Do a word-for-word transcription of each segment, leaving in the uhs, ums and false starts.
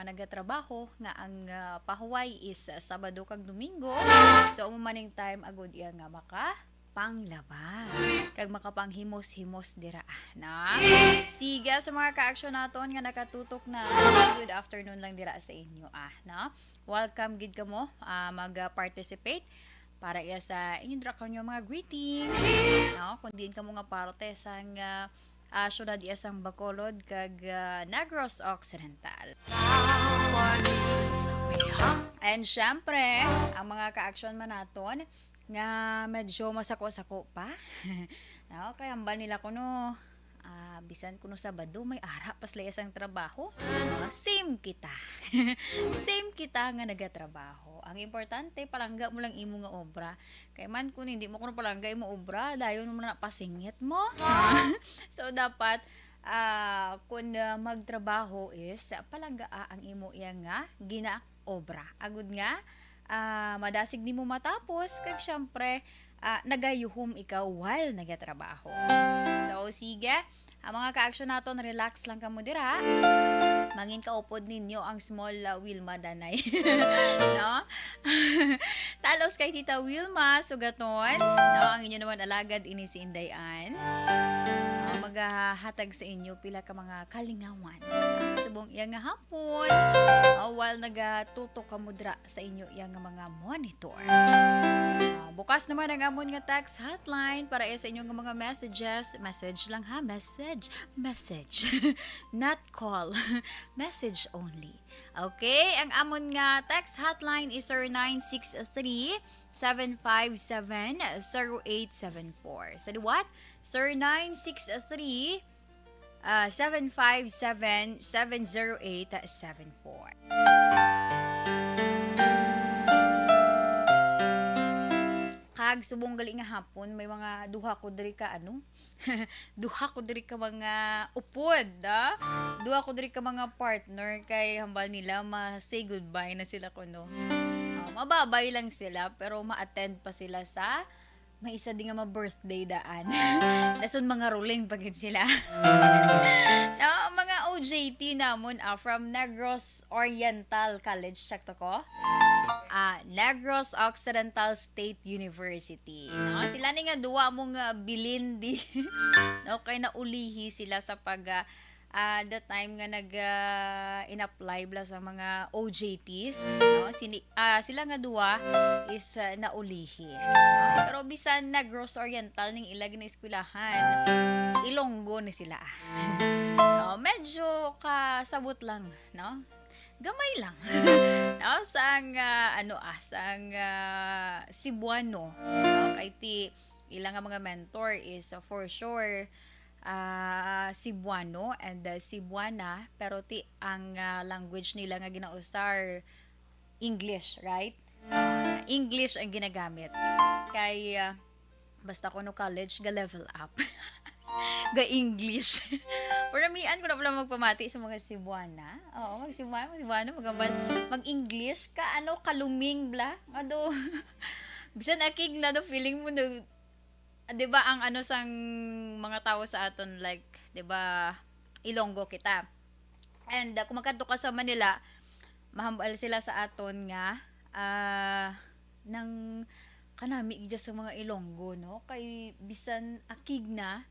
nagatrabaho nga ang, ah, pahuway is, ah, Sabado kag Domingo. So, amo man ning time agud iya nga maka panglaba kag makapanghimos-himos dira, ah, no? Sige, sa mga ka-action naton nga nakatutok na, good afternoon lang dira sa inyo, ah, no? Welcome gid kamo, ah, mag-participate para iya sa inyo dira kanyo mga greetings, no? Kung diin kamo nga parte sang, ah, ah, syudad iya sang Bacolod kag, ah, Negros Occidental. And syempre, ang mga ka-action man naton nga medyo masako-sako pa. No, kay hambal nila kuno, ah, bisan kuno Sabado, may ara pa sila sang trabaho. Ah, same kita. Same kita nga nagatrabaho. Ang importante, palangga mo lang imo nga obra. Kay man kung hindi mo kuno palangga imo obra, dayon mo na pasingit mo. So, dapat, ah, kung, ah, magtrabaho is palanggaa ang imo iya nga ginaobra. Agud nga, ah, madasig nimo matapos, kag syempre, ah, nagayuhom ikaw while nagatrabaho. So, sige, ang mga ka-action naton, relax lang kamo dira. Mangin kaupod ninyo ang small, ah, Wilma Danay. No? Talos kay Tita Wilma Sugaton. No, ang inyo naman alagad ini si Inday Ann. Ah, magahatag sa inyo pila ka mga kalingawan. Subong iya nga hapon, ah, while nagatutok kamo dira sa inyo iya nga mga monitor. Ah, bukas naman ang amon nga text hotline para iya sa inyo nga mga messages. Message lang ha, message. Message. Not call. Message only. Okay, ang amon nga text hotline is zero nine six three, seven five seven, zero eight seven four. Sa liwat, zero nine six three, ah, seven five seven, seven zero eight seven four. Kag subong gali nga hapon, may mga duha ko diri ka, ano, duha ko diri ka mga upod, ah. Duha ko diri ka mga partner kay hambal nila ma-say goodbye na sila kuno. Ah, mababay lang sila pero ma-attend pa sila sa may isa di nga ma-birthday daan. Dason mga ruling pa gid sila. No, ang mga O J T namon, ah, from Negros Oriental College, check to ko. Ah, Negros Occidental State University. No, sila ni nga duwa mong, ah, bilin di. No, kay naulihi sila sa pag, ah, ah, the time nga nag, ah, in-apply bala sa mga O J Ts, no? Sini-, ah, sila nga duwa is, ah, naulihi, no? Pero bisan Negros Oriental ning ila ginaeskwelahan, Ilonggo ni sila, ah. No, medyo kasabot lang, no? Gamay lang. No? Sang, ah, ano, ah, sang, ah, Cebuano. No? Kay ti ila nga mga mentor is, uh, for sure, ah, Cebuano and, uh, Cebuana, pero ti ang, ah, language nila nga ginausar, English, right? Ah, English ang ginagamit. Kay, ah, basta kuno college, ga-level up. Ga-English. Pero namian ko na pala magpamati sa mga Cebuana. Oo, mag-Cebuana, mag-Cebuana, mag-, mag-English ka, ano, kaluming bala. Ado, bisan akig na do, feeling mo na, ah, di ba, ang ano sang mga tao sa aton, like, di ba, Ilonggo kita. And, ah, kung magkadto ka sa Manila, mahambal sila sa aton nga, ah, nang kanami gid sa mga Ilonggo, no? Kay bisan akig na,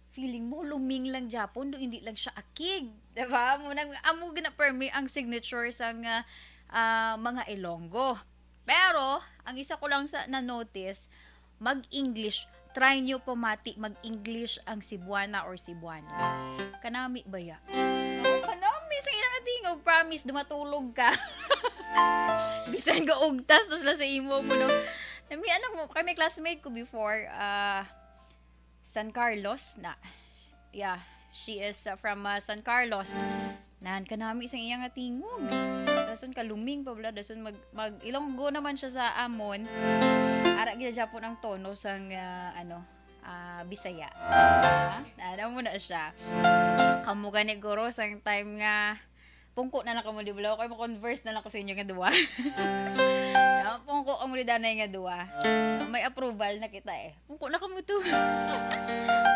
feeling mo luming lang gyapon, do hindi lang siya akig, di ba? Mo nang amo gina permi ang signature sa nga, ah, mga Ilonggo. Pero ang isa ko lang sa na-notice, mag-English, try nyo pamati mag-English ang Cebuana or Cebuano. Kanami baya? No, kanami sa iyang tingog, promise, dumatulog ka. Bisan gaugtas na sila sa imo mo, no? Namian ako, kay may classmate ko before, ah, San Carlos na. Yeah, she is, uh, from, uh, San Carlos. Nan kanami sang iya nga tingog. Dason kaluming pa bala, dason mag, mag Ilonggo naman siya sa amon. Ara gid gyapon ang tono sang, uh, ano, uh, Bisaya. Ha? Ano mo na siya? Kamo gani guro sang time nga pungko na lang kamo, di ba? Kay mo-converse na lang ko sa inyo nga duwa. No? Pungko kamo ni danay nga duwa. May approval na kita eh. Pungko na kamo to.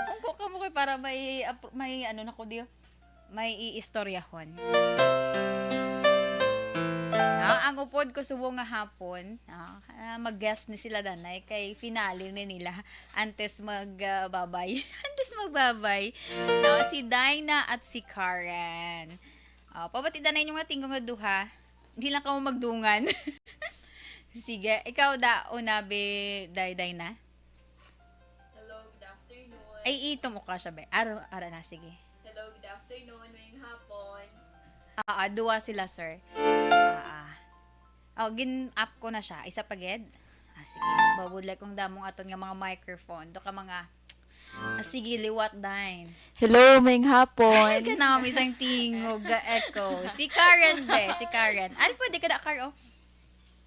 Pungko kamo kay para may apro-, may ano na ko diyo. May iistoryahon. ang upod ko subong nga hapon, ah, ah, mag-guest ni sila danay kay finale ni nila antes mag, ah, babay. Antes magbabay, no? Si Dinah at si Karen. Oh, pabati danay inyo nga tingog nga duha. Di lang kamo magdungan. Sige, ikaw da, una, be, Day, Dinah. Hello, good afternoon. Ay, ito mo ka siya, be. Ara, ara na, sige. Hello, good afternoon, mayong hapon. Ah, ah, duwa sila, sir. Ah, ah. Oh, gin-up ko na siya. Isa pa gid. Ah, sige. Babudlay kong damong aton nga mga microphone. Do ka mga, ah, sige, liwat, Dine. Hello, mayong hapon. Ay, kanami sang tingog, ga-echo. Si Karen, be. Si Karen. Ari, pwede ka na, Kar, oh.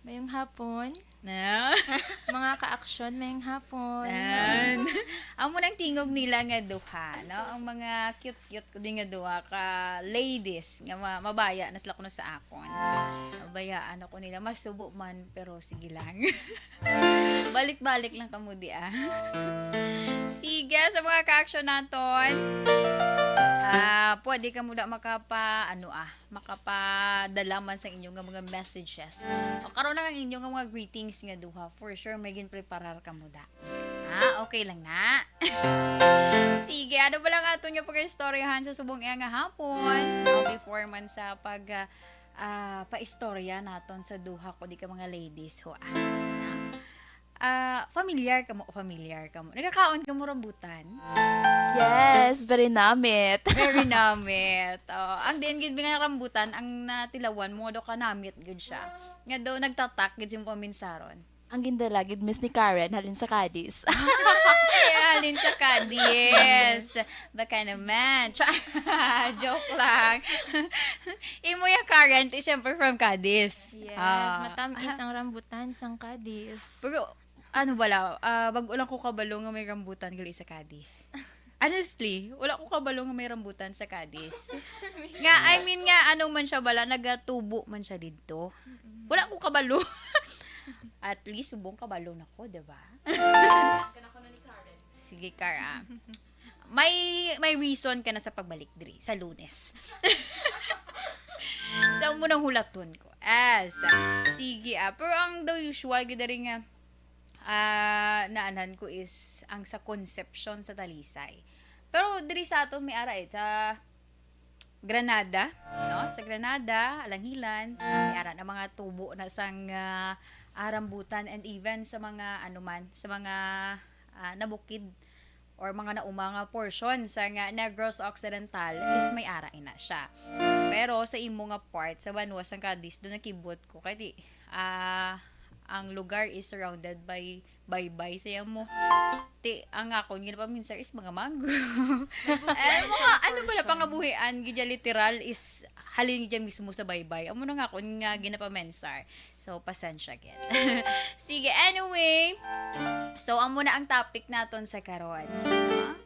Mayong hapon. Na? Mga ka-action, mayong hapon. Yan. Amo nang tingog nila nga duha, no? Ang mga cute-cute ko din nga duha ka ladies nga ma-, mabaya na sila kuno sa akon. Mabayaan ako nila. Masubo man, pero sige lang. Balik-balik lang kamo di, ah. Sige, sa mga ka-action naton, ah, pwede kamo da makapa, ano, ah, makapadala man sa inyo nga mga messages. O, karon na ang inyo nga mga greetings nga duha. For sure, may ginpreparar kamo da. Ah, okay lang na. Sige, ano ba lang aton nga pag-istoryahan sa subong iya nga hapon? No, before man sa pag, ah, ah, paistorya naton sa duha ko di ka mga ladies, ho, ah. Ah, familiar kamo, familiar kamo. Nagakaon kamo rambutan? Yes, very namit. Very namit. Oh, ang diin gid nga rambutan, ang natilawan mo, daw kanamit gid siya. Nga daw nagtatak gid sa imong paminsaron. Ang gindala gid, Miss, ni Karen, halin sa Cadiz. Ay, halin sa Cadiz. Baka naman. Char-, joke lang. Imo ya, Karen, ti, syempre from Cadiz. Yes, ah, matamis ang rambutan sang Cadiz. Pero, ano bala, ah, bag-o lang ko kabalo nga may rambutan gali sa Cadiz. Honestly, wala ko kabalo nga may rambutan sa Cadiz. Nga, I mean nga, ano man siya bala, nagatubo man siya didto. Mm-mm. Wala ko kabalo. At least, subong kabalo na ko, di ba? Kana ko na ni Karen. Sige, Kara. May, may reason ka na sa pagbalik diri sa Lunes. Sa mo nang hulaton ko. As, sige, ah. Pero ang daw usual, gid diri nga, ah, naanhan ko is ang sa Concepcion sa Talisay. Pero diri sa aton may ara, eh, sa Granada, no? Sa Granada, Alangilan, may ara na mga tubo na sang, ah, ah, rambutan, and even sa mga, ano man, sa mga, ah, nabukid or mga nauma nga portion sa nga Negros Occidental is may ara ina siya. Pero sa imo nga part, sa banwa sang Cadiz, do nakibot ko. Kay di, ah, ang lugar is surrounded by baybay, saya mo. Ti, ang akon ginapaminsar is mga mangrove. Eh, mga, ano ba na pangabuhian, gidya literal is halin gidya mismo sa baybay. Amo na nga akon nga ginapaminsar. So, pasensya gid. Sige, anyway. So, amo na ang topic naton sa karon. Ha?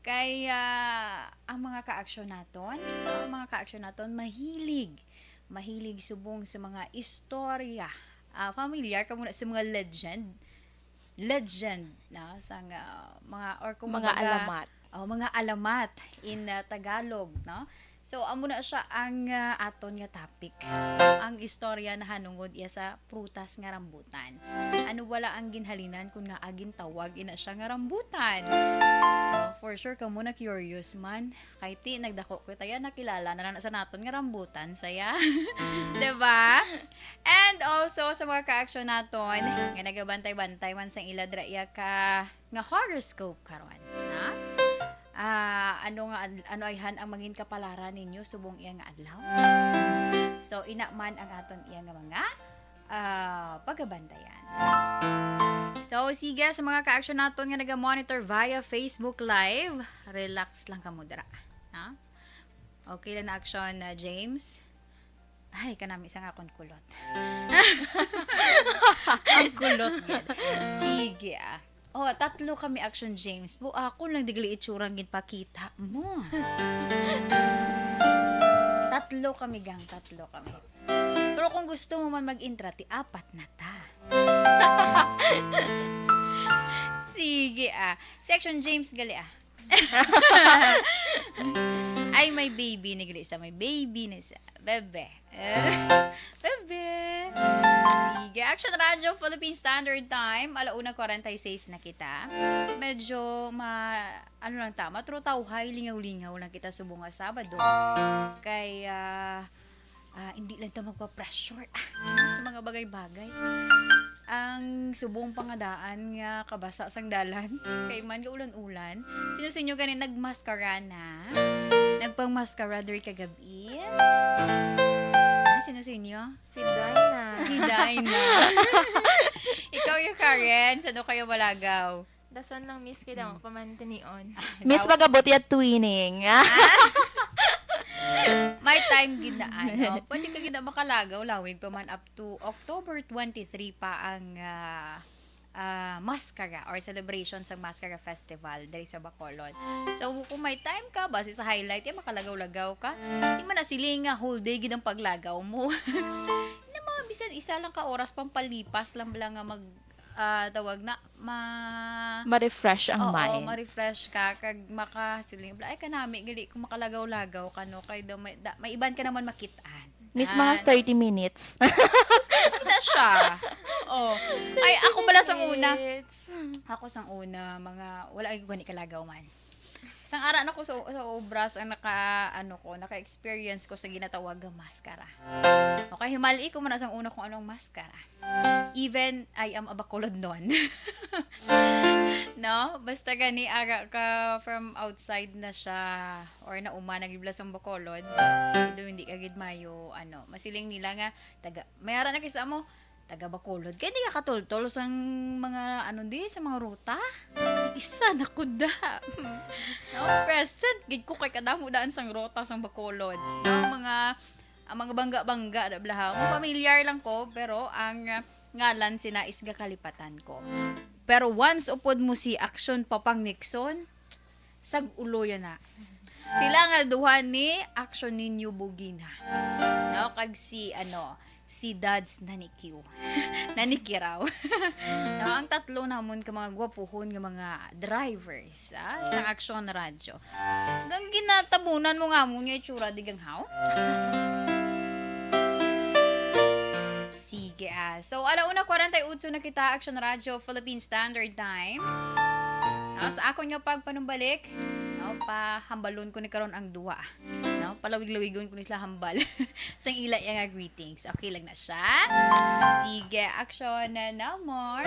Kay, ah, ang mga ka-action naton, ang mga ka-action naton, mahilig. Mahilig subong sa mga istorya. Ah, familiar ka muna sa mga legend. Legend, no? Sa nga, mga, or kung mga kumbaga, alamat. Oh, mga alamat in, ah, Tagalog, no? So, amo na siya ang, ah, aton nga topic. Ang istorya nahanungod iya sa prutas nga rambutan. Ano wala ang ginhalinan kun ngaa gintawag ina siya nga rambutan? Oh, for sure, kamo na curious man. Kay ti, nagdako ko, taya, nakilala na lang sa naton nga rambutan, saya. Diba? And also, sa mga ka-action naton, nga nagabantay-bantay man sang ila dira iya ka, nga horoscope karon, ha? Ah, ano nga ad-, ano ayhan ang mangin kapalaran ninyo subong iya nga adlaw? So, ina man ang aton iya nga mga, ah, pagabantayan. So, sige, sa mga ka-action naton nga naga-monitor via Facebook Live, relax lang kamo dira, ha? Okay lang na action, ah, James? Ay, kanami sa nga akong kulot. Ang kulot gid. Sige, ah. Oh, tatlo kami, action, James. Bu, ako lang digli itsura ang ginpakita mo. Tatlo kami, gang. Tatlo kami. Pero kung gusto mo man mag-intra, ti apat na ta. Sige, ah. Si action, James, gali, ah. Ay, may baby ni gali sa, may baby ni sa. Bebe. Eh, bebe. Sa Radyo Philippine Standard Time, ala una kwarenta y seis na kita. Medyo ma-, ano lang ta, matrutawhay, lingaw-lingaw lang kita subong nga Sabado. Kay, ah, ah, hindi lang ta magpa-pressure, ah, sa mga bagay-bagay. Ang subong pangadaan nga kabasa sang dalan, kay man nga ulan-ulan. Sino sa inyo gani nagmaskara na? Nagpang-maskara diri kagabi? Ah, sino sa inyo? Si Dinah. Si Dinah. Ikaw yung Karen, saan kayo malagaw? Dason lang, miss, kay damo Hmm. pa man tinion. Miss Daw- Magabot ya twinning. May time gid na, ano. Pwede ka gid na makalagaw, lawig pa man, up to October twenty-three pa ang, ah, ah, maskara or celebration sa Maskara Festival diri sa Bacolod. So, kung may time ka, basi sa highlight, eh, makalagaw-lagaw ka. Di man na siling nga whole day gid ang paglagaw mo. Na mga bisan isa lang ka oras pampalipas lang bala nga mag, ah, tawag na, ma- Ma-refresh ang Oo, mind. Ma-refresh ka, kag makasiling bala, "Ay, kanami gali kung makalagaw-lagaw ka, no?" Kay daw may, da-, may iban ka naman makit-an. Miss, mga Ah, thirty minutes. Hindi na siya. Oh. Ay, ako pala sang una. Minutes. Ako sang una, mga, wala ay gani kalagaw man. Sang ara na ko sa, sa obras ang naka, ano ko, naka-experience ko sa ginatawag nga maskara. Okay, himali ko muna sang una kung anong maskara. Even I am a Bacolod noon. No? Basta gani, ara ka from outside na siya or nauma, nagibla sang Bacolod. Daw hindi ka gid mayo, ano, masiling nila nga, taga, may ara na kisa mo, taga Bacolod. Kaya di ka katultol sang mga, ano di, sa mga ruta. Isa na ko da. No? Present, gid ko kay kadamo daan sang ruta sang Bacolod. No? Mga, ang mga bangga-bangga, da bala ha. Mga pamilyar lang ko, pero ang, ah, ngalan sina is gakalipatan ko. Pero once upod mo si Action Papang Nixon, sag-ulo yan na. Sila nga duha ni Action Ninyo Bugina. No, kag si, ano, si Dads Nanikyo. Nanikiraw. No, ang tatlo namon ka mga gwapuhon nga mga drivers, ah, sa Action Radyo. Gang ginatabunan mo nga mo niya itsura di gang haw? Sige, ah. So, ala una kwarenta y ocho na kita, Action Radyo, Philippine Standard Time. No, sa akon nga pagpanumbalik, no, pahambalon ko ni karon ang duwa. No, palawig-lawigon ko ni sila hambal. Sang ila iya nga greetings. Okay lang na siya. Sige, action na, no more.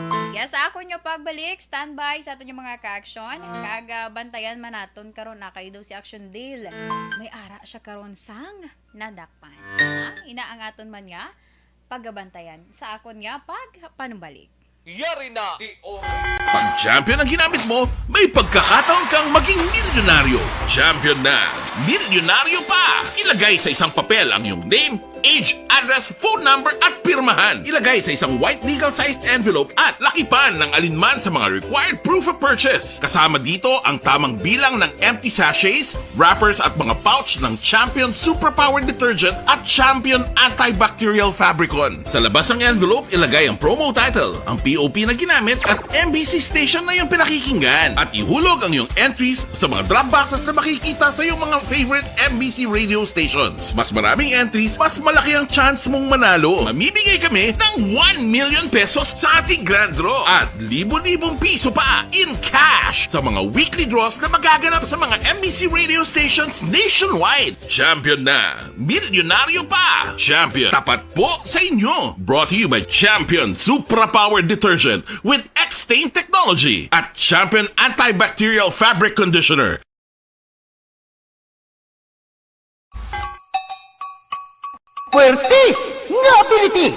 Sige, sa akon nga pagbalik, standby sa aton yung mga ka-action. Kag, ah, bantayan man naton karon na kay daw si Action Dale. May ara siya karon sang nadakpan. Ha? Ina ang aton man nga pagabantayan sa akon nga pagpanumbalik. Yari na, D O H. Pag champion ang ginamit mo, may pagkakataon kang maging milyonaryo. Champion na, milyonaryo pa! Ilagay sa isang papel ang iyong name, age, address, phone number, at pirmahan. Ilagay sa isang white legal-sized envelope at lakipan ng alinman sa mga required proof of purchase. Kasama dito ang tamang bilang ng empty sachets, wrappers, at mga pouch ng Champion Super Power Detergent at Champion Antibacterial Fabricon. Sa labas ng envelope, ilagay ang promo title, ang P O P na ginamit, at M B C station na iyong pinakikinggan. At ihulog ang iyong entries sa mga drop boxes na makikita sa iyong mga favorite M B C radio stations. Mas maraming entries, mas malaki ang chance mong manalo. Mamimigay kami ng one million pesos sa ating grand draw at libo-libong piso pa in cash sa mga weekly draws na magaganap sa mga M B C radio stations nationwide. Champion na! Milyonaryo pa! Champion, tapat po sa inyo! Brought to you by Champion Supra Power Detergent with X-Stain Technology at Champion Antibacterial Fabric Conditioner. Puwerte nga ability!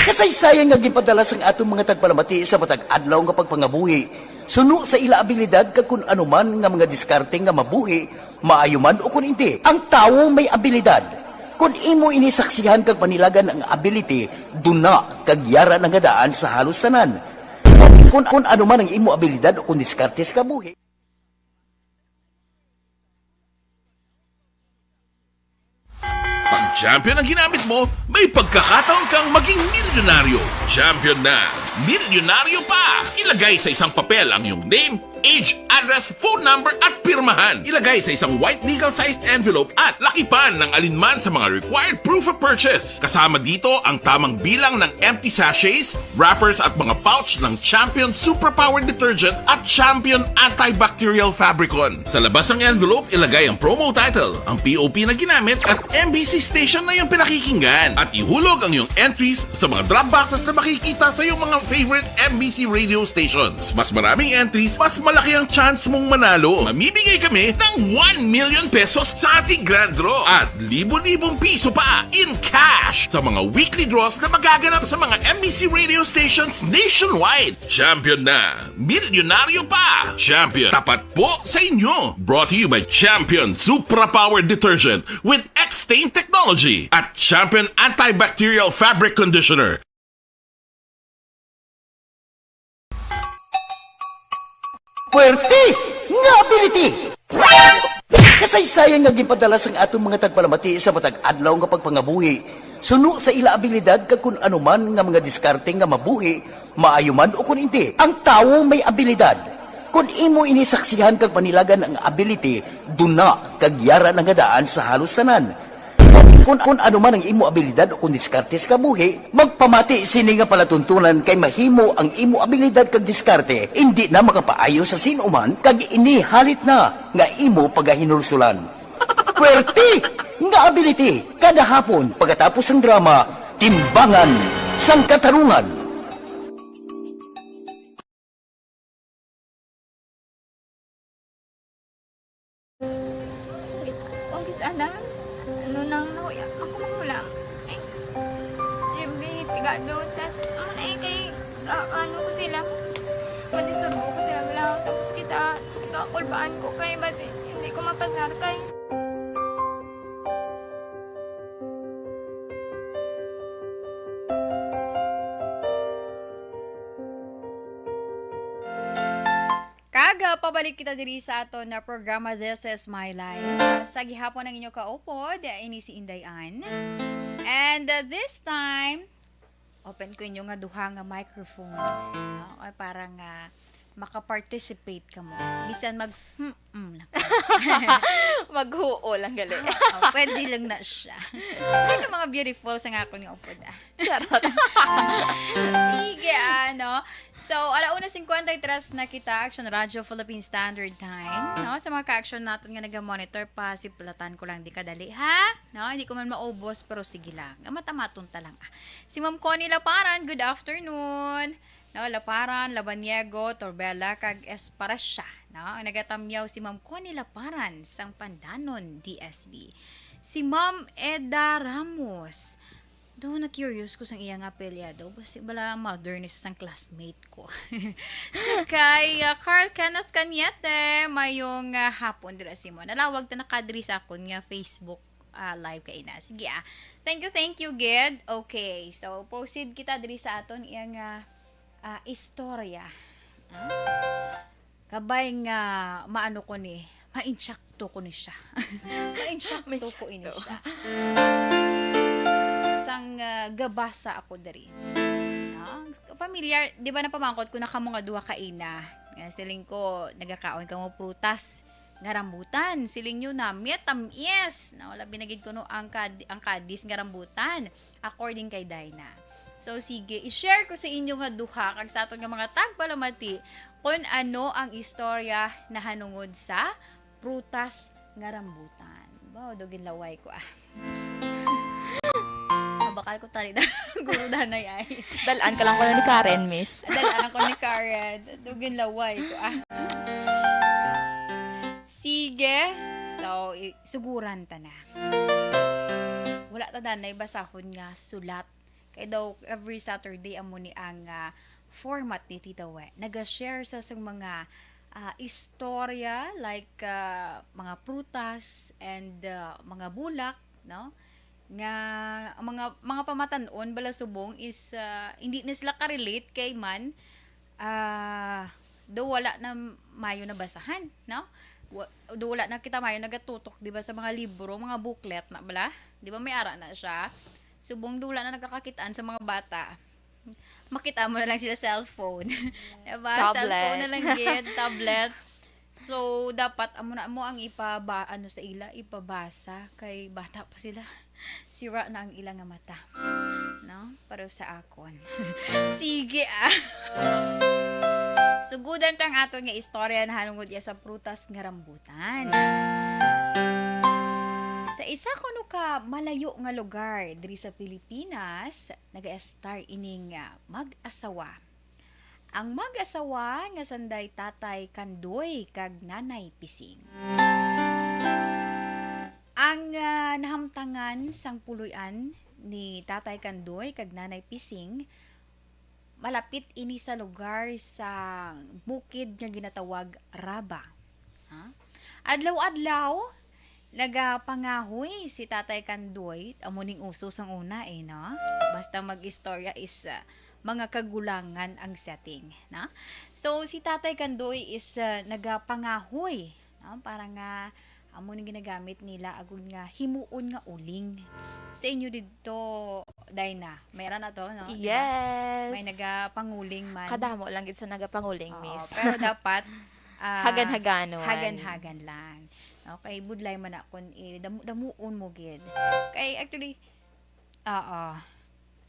Kasaysayan nga ginpadala sang aton mga tagpalamati sa matag adlaw nga pagpangabuhi, suno sa ila abilidad kag kun ano man nga mga diskarte nga mabuhi, maayo man o kun indi, ang tawo may abilidad. Kun imo ini saksihan kag panilagan ang ability, duna kag yara na nga daan sa halos tanan. Kun, kun, kun ano man ang imo abilidad o kun diskarte sa kabuhi. Pag champion ang ginamit mo, may pagkakataon kang maging milyonaryo. Champion na, milyonaryo pa! Ilagay sa isang papel ang iyong name, age, address, phone number, at pirmahan. Ilagay sa isang white legal-sized envelope at lakipan ng alinman sa mga required proof of purchase. Kasama dito ang tamang bilang ng empty sachets, wrappers, at mga pouch ng Champion Superpower Detergent at Champion Antibacterial Fabricon. Sa labas ng envelope, ilagay ang promo title, ang P O P na ginamit, at M B C station na iyong pinakikinggan. At ihulog ang iyong entries sa mga drop boxes na makikita sa iyong mga favorite M B C radio stations. Mas maraming entries, mas malaki ang chance mong manalo. Mamimigay kami ng one million pesos sa ating grand draw at libo-libong piso pa in cash sa mga weekly draws na magaganap sa mga M B C radio stations nationwide. Champion na! Milyonaryo pa! Champion, tapat po sa inyo! Brought to you by Champion Supra Power Detergent with X-Stain Technology at Champion Antibacterial Fabric Conditioner. Puwerte nga ability! Kasaysayan nga ginpadala sang aton mga tagpalamati sa matag adlaw nga pagpangabuhi, suno sa ila abilidad kag kun ano man nga mga diskarte nga mabuhi, maayo man o kun indi. Ang tawo may abilidad. Kun imo ini saksihan kag panilagan ang ability, duna kag yara na nga daan sa halos tanan. Kun, kun ano man ang imo abilidad o kun diskarte sa kabuhi, magpamati sini nga palatuntunan kay mahimo ang imo abilidad kag diskarte indi na makapaayo sa sin-o man kag ini halit na nga imo pagahinulsulan. Puwerte nga ability kada hapon pagkatapos sang drama, Timbangan sang Katarungan. Ang kis-, ana, ano nang nahuya, ako mahulam. Ay, every pigado, tas, ano na eh, kay, ah, ano ko sila, madisturbo ko sila, wala, tapos kita, kakulbaan ko kay, basi, hindi ko mapasar kay. Kag, ah, pabalik kita diri sa aton na programa, This Is My Life. Sa gihapon ang inyo kaupod, ini si Inday Ann. And, ah, this time, open ko inyo nga duha nga microphone. No? Ay, para nga makaparticipate kamo. Bisan mag, hmm, mm lang. Maghuo lang gali. Oo, pwede lang na siya. Ay, mga beautiful sa nga akong upod, ah. Charot. Sige, ano. So, ala una cincuenta y tres na kita, Action Radio Philippine Standard Time. No? Sa mga ka-action naton nga naga-monitor, pasiplatan ko lang di kadali, ha? No? Hindi ko man maubos, pero sige lang. Amat-amaton ta lang, ah. Si Ma'am Connie Laparan, good afternoon. No, Laparan, Labaniego, Torbella, kag Esparacia. No? Ang nagatamyaw si Ma'am Connie Laparan sang Pandanon, D S B. Si Ma'am Eda Ramos, do na-curious ko sang iya nga apelyido. Basi bala mother ni sa sang classmate ko. Si kay, ah, Carl Kenneth Cañete, mayong, ah, hapon dira sa imo. Nalawag ta na kadri sa akon nga Facebook, ah, live kay na. Sige, ah. Thank you, thank you, Gid. Okay, so proceed kita diri sa aton iya nga, ah, istorya. Ah? Kabay nga maano ko ni, maintsakto ko ni siya. Maintsakto ko ini siya. Sang, ah, gabasa ako diri. Ah, familiar, di ba napamangkot ko na kamo nga duha kaina? Nga siling ko, nagakaon kamo prutas nga rambutan. Siling nyo na, matamis. Na wala binagid ko no ang, kad ang kadis nga rambutan, according kay Dyna. So, sige, i-share ko sa inyo nga duha kag sa aton nga mga tagpalamati kung ano ang istorya nahanungod sa prutas nga rambutan. Wow, dugin laway ko, ah. Mabakal ko tali na. Guro danay ay. Dalaan ka lang ko na ni Karen, miss. Dalaan ko ni Karen. Dugin laway ko, ah. Sige. So, i-, suguran ta na. Wala ta danay basahon nga sulat. Kay daw every Saturday amo ni ang, ah, format ni Tita We. Naga-share sa sang mga, ah, istorya like, ah, mga prutas and, ah, mga bulak, no? Nga ang mga, mga pamatan-on bala subong is, ah, hindi na sila ka-relate kay man, ah, do wala na mayo nabasahan, no? Wa-, do wala na kita mayo nagatutok, di ba, sa mga libro, mga booklet na bala? Di ba may ara na siya? Subong do wala na nagkakakitaan sa mga bata. Makita mo na lang sila cellphone. Diba? Cellphone na lang gid, tablet. So, dapat amo na mo ang ipaba-, ano, sa ila, ipabasa kay bata pa sila. Sira na ang ila nga mata. No? Pero sa akon. Sige, ah. Sugudan tang aton nga istorya nahanungod iya sa prutas nga rambutan. Sa isa kuno ka malayo nga lugar diri sa Pilipinas, nag-estar ining, ah, mag-asawa. Ang mag-asawa nga sanday Tatay Kandoy kag Nanay Pising. Ang, ah, nahamtangan sang puloy-an ni Tatay Kandoy kag Nanay Pising, malapit ini sa lugar sa bukid nga ginatawag Raba. Ha? Adlaw-adlaw, nagapangahoy si Tatay Kandoy. Amo ning uso sang una, eh, no? Basta mag-istorya is, ah, mga kagulangan ang setting, no? So, si Tatay Kandoy is, ah, nagapangahoy, no? Para nga amo ning ginagamit nila agud nga himuon nga uling. Sa inyo didto, Dina, may ara na to, no? Di ba? Yes. May nagapanguling man. Kadamo lang gid sa nagapanguling, Oo, miss. Pero dapat, ah, Hagan-haganon. Hagan-hagan lang. Okay, budlay man na kun i-, damu-, damuon mo gid. Kay actually, oo.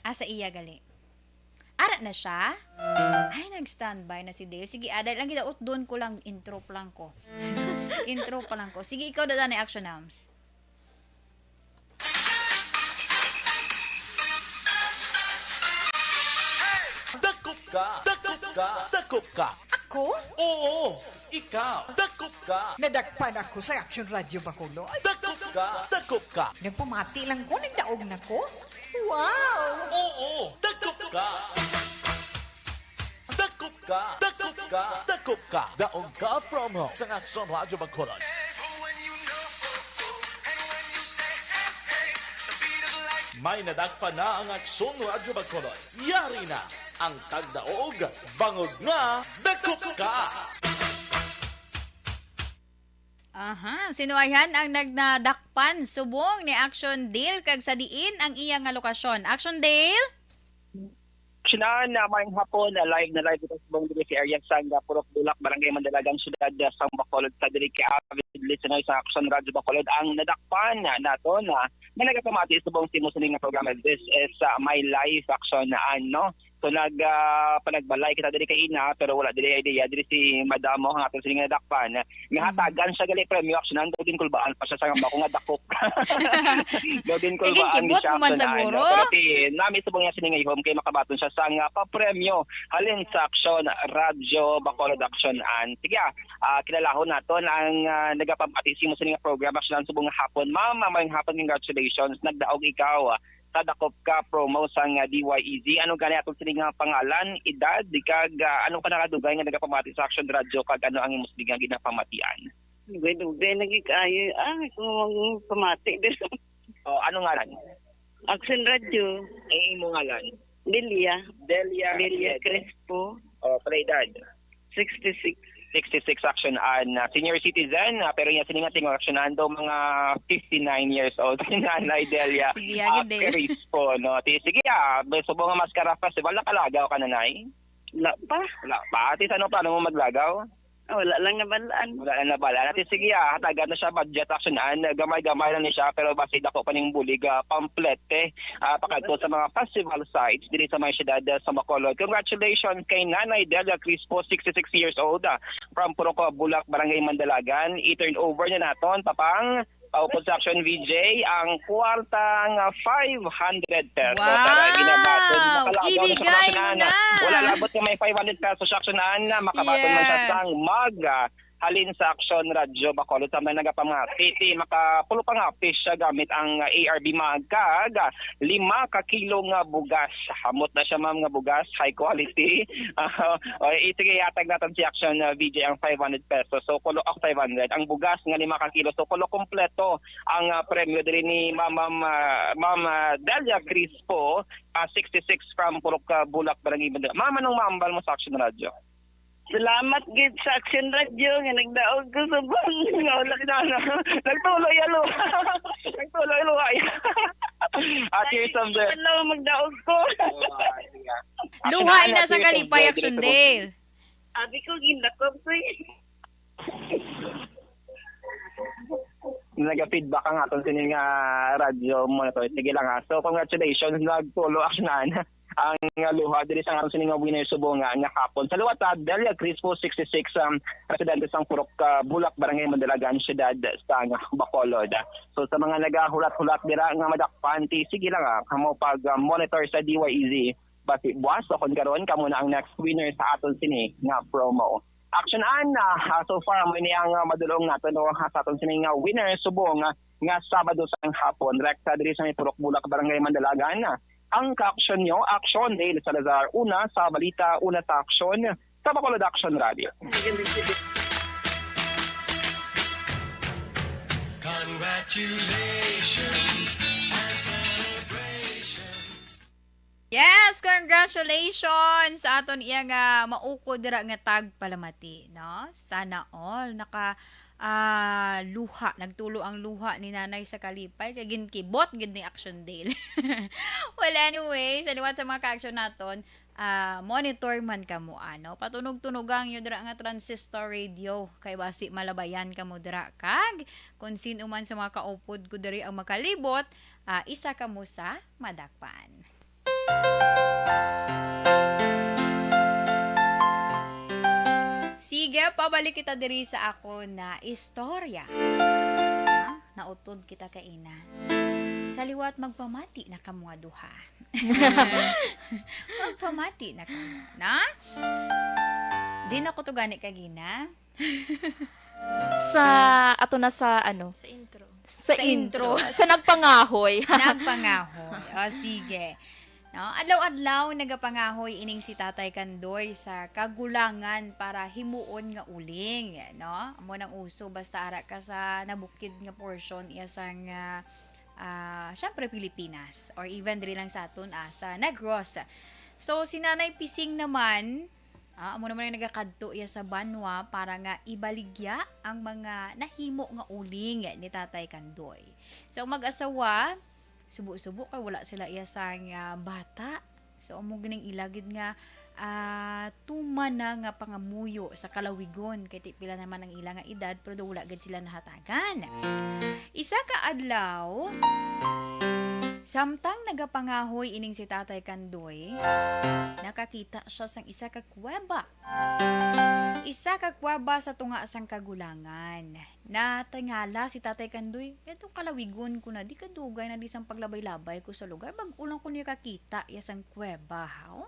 Asa iya gali? Ara na siya? Ay, nag-standby na si Dale. Sige, ah, dahil lang kita, utdon ko lang, intro pa lang ko. Intro pa lang ko. Sige, ikaw, dada na action, Nams. Dakop ka! Dakop ka! Dakop ka! Ako? Oo! Ikaw! Dakop ka! Nadakpan ako sa Action Radio Bacolod. Dakop ka! Dakop ka! Nagpamati lang ko, nagdaog na ko. Wow! Oo! Dakop ka! Dakop ka! Dakop ka! Dakop ka! Daog ka promo sa Action Radio Bacolod. May nadakpan na ang Action Radio Bacolod. Yari na ang tagdaog, bangod nga dakop ka! Aha, sino ayhan ang nagnadakpan subong ni Action Dale kag sa diin ang iya nga lokasyon? Action Dale? Action, ah, na maayong hapon, ah, live na live kita subong diri sa area sang, ah, Purok Bulak, Barangay Mandalagan, Siyudad, ah, sang Bacolod. Sa diri kay avid listeners sa Action Radio Bacolod ang nadakpan, ah, naton, ah, nga nagapamati subong sa imo sini nga programa. This is, ah, my live action, ah, ano. So, nag, ah, panagbalay kita diri kay ina, pero wala diri idea. Diri si madam mo, ang aton sini nga nadakpan. Nga Mhm. hatagan siya gali premyo, action, ang daw din kulbaan pa siya sa nga ako nga dakop. Daw din Kay kulbaan ginkibot ni mo man siya, ano. Siguro. Pero ti, nami subong niya sini nga ihom kay makabaton siya sa nga papremyo halin sa Action Radio Bacolod Action. An, sige, ah, ah, kilalahon naton ang, ah, nagapamati sa imo sini nga program, Action, ang subong nga hapon. Ma'am, ah, maayong hapon, congratulations. Nagdaog ikaw, ah, sa Dakop Ka promo sang, ah, D Y E Z. Ano gani aton sini nga pangalan, edad, kag, ah, ano ka nakadugay nga nagapamati sa Action Radio, kag ano ang imo sini nga ginapamatian? Dugay-dugay lagi kaayo. Ah, kung pamati din. Oh, ano ngalan? Action Radio. Eh, imo ngalan? Delia. Delia. Delia Crespo. Oh, pala edad? Sixty-six. Sixty-six, Action, an, ah, senior citizen, ah, pero iya sini nga tingog, Action, an daw mga fifty-nine years old. Si Nanay Delia, Sige, ah, agad eh. Crespo, no? Ti, sige, ah, subong nga Mascara Festival, nakalagaw ka na, Nay? Wala pa. Wala pa. Ti, sa ano plano mo maglagaw? Ah, wala lang nabalaan. Wala lang nabalaan. Ati, sige, ah, hatagan na siya budget, Action, an, gamay-gamay lang ni siya, pero basi dako pa ning bulig, ah, pamplete, ah, pakadto sa mga festival sites diri sa may siyudad, ah, sa Bacolod. Congratulations kay Nanay Delia Crispo, sixty-six years old, ah, from Purok Bulak, Barangay Mandalagan. I-turn over na naton, Papang. Paupod sa Action, V J, ang kwarta nga five hundred pesos. Wow! Tara, ginabaton. Makalagaw na siya, Ibigay mo Action, na! Wala labot nga may five hundred pesos, Action, na makabaton man siya Yes. sang mag, ah, halin sa Action Radio Bacolod. Samtang nagapamati, ti, makapulo pa nga piece siya gamit ang, ah, A R B mag kag, ah, lima ka kilo nga bugas. Hamot na siya, ma'am, nga bugas, high quality. Ah, o, i-, sige, ihatag naton si Action, ah, V J ang five hundred pesos. So, kulo, ah, five hundred. Ang bugas nga lima ka kilo. So, kulo kompleto ang, ah, premyo diri ni Ma'am, Ma'am, ah, Ma'am, ah, Delia Crispo, ah, sixty-six from Purok, ah, Bulak, Barangay Mandalagan. Ma'am, anong maambal mo sa Action Radio? Salamat gid sa Action Radio nga nagdaog ko sa bang nga wala na. Nagtulo ya luha. Nagtulo ya luha. Ah, cheers, Sir. Hello, magdaog ko. Oh, ah, sige. Luha ina sa kalipay, Action Dale. Abi ko, gindakop ko eh. Naga-feedback ang aton sining, ah, radyo monitor. Sige lang, ha. So, congratulations, nagtulo, Action Ann, ang, ah, luha diri sa aton sining nga winner subong nga, nga hapon. Sa liwat, ah, Delia Crispo, sixty-six, um, residente sang Purok, ah, Bulak, Barangay Mandalagan, Siyudad sang Bacolod. So, sa mga nagahulat-hulat dira nga madakpan, ti, sige lang, ah, kamo pag, ah, monitor sa D Y E Z. Basi buwas o kon karon, kamo na ang next winner sa aton sini nga promo. Action Ann, ah, so far, amo ini ang, ah, madulong nato, no, sa aton sini nga winner subong, ah, nga Sabado sang hapon. Rekta diri sa may Purok Bulak, Barangay Mandalagan. Ang ka-action nyo, Action Dale Salazar, una sa balita, una sa aksyon, sa Bacolod Action Radio. Congratulations and celebrations. Yes, congratulations sa aton iya nga maukod dira nga tagpalamati, no? Sana all naka, ah, luha, nagtulo ang luha ni Nanay sa kalipay kay ginkibot gid ni Action Dale. Well, anyway, sa liwat sa mga ka-action naton, ah, monitor man kamo, ano, patunog-tunogang nyo dira nga transistor radio kay basi malabayan kamo dira, kag kung sino man sa mga kaupod ko diri ang makalibot, ah, isa kamo sa madakpan. Sige, pabalik kita diri sa ako na istorya. Ha? Nautod kita kaina. Sa liwat, magpamati na kamo nga duha. Magpamati na kamo, na? Di na ko to gani kagina. Sa, ato na sa, ano? Sa intro. Sa Sa intro. intro. Sa nagpangahoy. Nagpangahoy. O, sige. No? Adlaw-adlaw nagapangahoy ining si Tatay Kandoy sa kagulangan para himuon nga uling, no? Amo nang uso basta ara ka sa nabukid nga portion iya sang, ah, ah, syempre, Pilipinas, or even diri lang sa aton, ah, sa Negros. So, si Nanay Pising naman, ah, amo naman ang nagakadto iya sa banwa para nga ibaligya ang mga nahimo nga uling ni Tatay Kandoy. So, ang mag-asawa, subo-subo kay wala sila iya sang, ah, bata. So, amo gining ila gid nga, ah, tuman na nga pangamuyo sa kalawigon, kay ti pila naman ang ila nga edad, pero daw wala gid sila nahatagan. Isa ka adlaw, samtang nagapangahoy ining si Tatay Kandoy, nakakita siya sang isa ka kuweba. Isa ka kuweba sa tunga sang kagulangan. Natingala si Tatay Kandoy, "Eto, kalawigon ko na, di kadugay na di sang paglabay-labay ko sa lugar, bag-o lang ko niya kakita iya sang kuweba, haw?"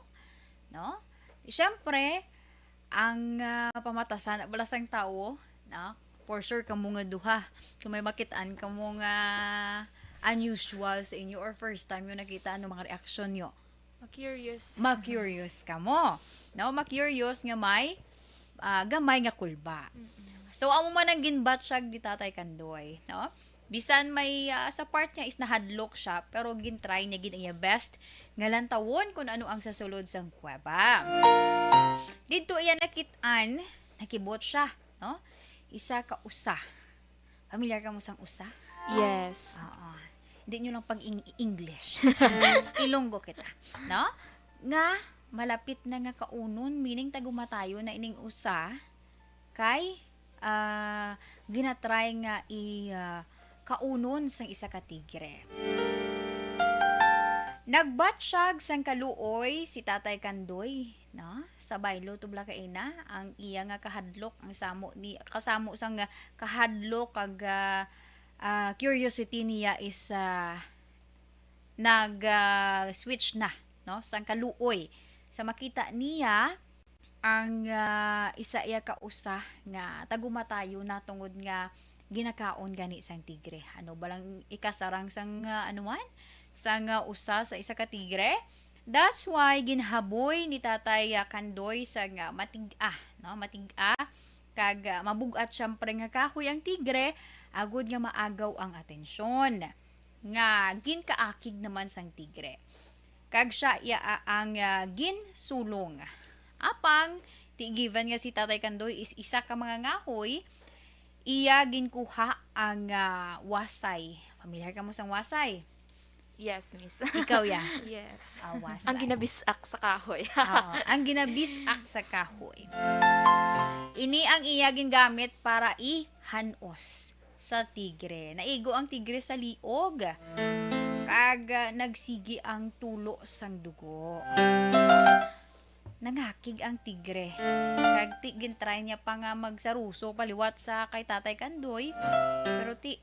No? Siyempre, ang, ah, pamatasan bala sang tawo, no? For sure, kamo nga duha, kung may makitaan kamo nga unusual sa inyo or first time yung nakita, ano mga reaksyon nyo? Ma-curious. Ma-curious kamo, no? Ma-curious nga may, ah, gamay nga kulba. Mm-mm. So, amo man ang ginbatsyag ni Tatay Kandoy, no? Bisan may, ah, sa part niya is nahadlok siya, pero gin-try niya gid ang iya best nga lantawon kung ano ang sa sulod sang kuweba. Didto iya nakit-an, nakibot siya, no? Isa ka usa. Familiar ka mo sang usa? Yes. Oo. Hindi nyo lang pag-English. Ilonggo kita. No? Nga, malapit na nga kaunon, meaning tagumatayo na ining usa, kay, ah, ginatry nga i, ah, kaunon sang isa ka tigre. Nagbatsyag sang kaluoy si Tatay Kandoy, no? Sa baylo, tubla kaina, ang iya nga kahadlok, ang samo ni, kasamo sang kahadlok kag, ah, ah, curiosity niya is, ah, nag, ah, switch na, no? Sang kaluoy. Sa makita niya, ang, ah, isa iya ka usa nga tagumatayo na tungod nga ginakaon gani sang tigre. Ano ba lang ikasarang sang, ah, ano man? Sang, ah, usa sa isa ka tigre? That's why ginhaboy ni Tatay, ah, Kandoy sa nga matig-a, no? Matig-a, kag, ah, mabug-at siyempre nga kahoy ang tigre, agod nga maagaw ang atensyon nga ginkaakig naman sang tigre. Kag siya iya, ah, ang, ah, ginsulong. Apang, ti given nga si Tatay Kandoy is isa ka mangangahoy, iya ginkuha ang, ah, wasay. Familiar ka mo sang wasay? Yes, miss. Ikaw, ya? Yes. Awas. Ang ginabisak sa kahoy. Oo, ang ginabisak sa kahoy. Ini ang iya gingamit para ihanos sa tigre. Naigo ang tigre sa liog, kag, ah, nagsigi ang tulo sang dugo. Nangakig ang tigre. Kag ti, gintry niya pa nga magsaruso paliwat sa kay Tatay Kandoy. Pero ti,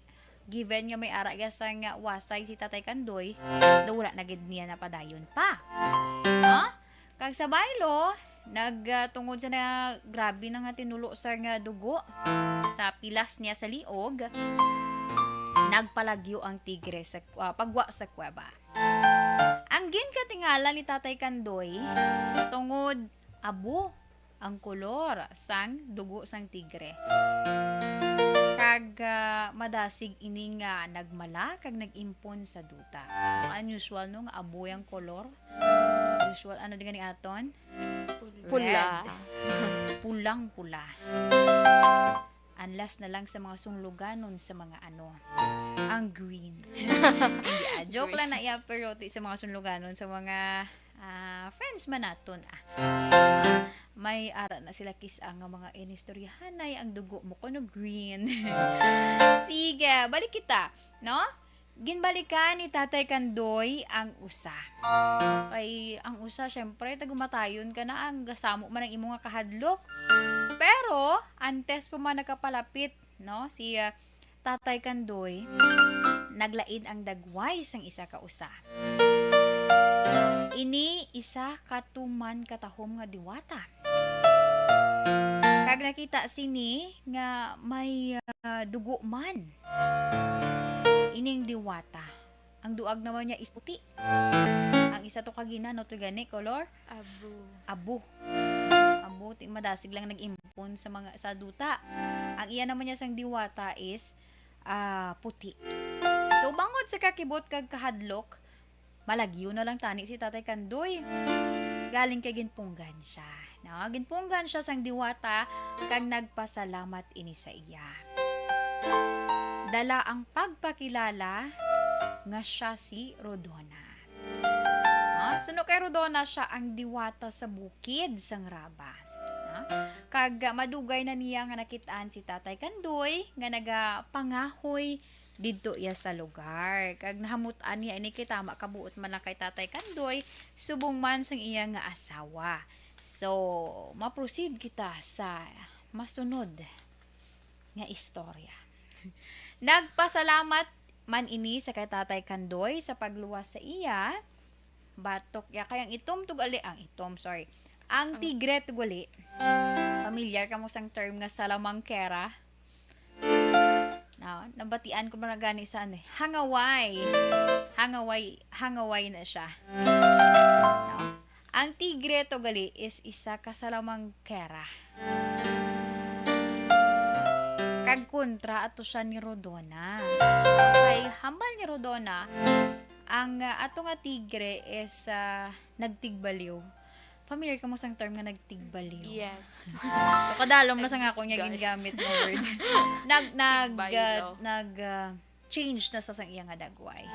given nga may ara iya sang wasay si Tatay Kandoy, daw wala na gid niya napadayon pa. No? Kag sa baylo, nag, ah, tungod sa na grabe na nga tinulo sa nga dugo, sa pilas niya sa liog, nagpalagyo ang tigre sa, ah, pagwa sa kuweba. Ang ginkatingala ni Tatay Kandoy, tungod abo ang kolor sang dugo sang tigre. Kag, ah, madasig ini nga nagmala kag nag-impon sa duta. Unusual, no, nga abo ang kolor. Usual, ano di gani aton? Pula. Red. Pulang-pula. Unless na lang sa mga sunluganon sa mga ano, ang green. Hindi, ah, joke lang na iya, pero ti sa mga sunluganon sa mga, ah, friends man naton, ah. May ara na sila kis-a nga mga inistoryahanay, ang dugo mo kuno green. Sige, balik kita, no? Ginbalikan ni Tatay Kandoy ang usa. Kay ang usa, syempre, tagumatayon ka na, ang gasamo man ang imo nga kahadlok. Pero, antes pa man nakapalapit, no, si, ah, Tatay Kandoy, naglain ang dagway sang isa ka usa. Ini isa ka tuman katahom nga diwata. Kag nakita sini nga may, ah, dugo man ining diwata. Ang duag naman niya is puti. Ang isa to kagina, no, to gani, color? Abo. Abo. Abo, ti madasig lang nag-impon sa mga, sa duta. Ang iya naman niya sang diwata is, ah, puti. So, bangod sa kakibot kag kahadlok, malagyo na lang tani si Tatay Kandoy. Galing kay ginpunggan siya. No? Ginpunggan siya sang diwata kag nagpasalamat ini sa iya. Dala ang pagpakilala nga siya si Rodona. No? Suno kay Rodona, siya ang diwata sa bukid sang Raba. No? Kag madugay na niya nga nakit-an si Tatay Kandoy nga nagapangahoy didto iya sa lugar. Kag nahamut-an niya ini kay tama kabuot man lang kay Tatay Kandoy, subong man sang iya nga asawa. So, ma-proceed kita sa masunod nga istorya. Nagpasalamat man ini sa kay Tatay Kandoy sa pagluwas sa iya batok. Ya, kay ang itom tugali, ang itom, sorry. Ang Ang tigre tugali. Familiar ka mo sang term nga salamangkera? No, nabatian ko man gani sa ano eh. Hangaway. Hangaway, hangaway na siya. No? Ang tigre tugali is isa ka salamangkera. Kag kontra ato siya ni Rodona. Kay hambal ni Rodona, ang, ah, ato nga tigre is, ah, nagtigbaliw. Familiar ka mo sang term nga nagtigbaliw? Yes. So, kadalom na sa nga ako niya Disguise. Gingamit nga word. Nag, nag, Tigbaylo. Ah, nag, ah, change na sa sang iya nga dagway.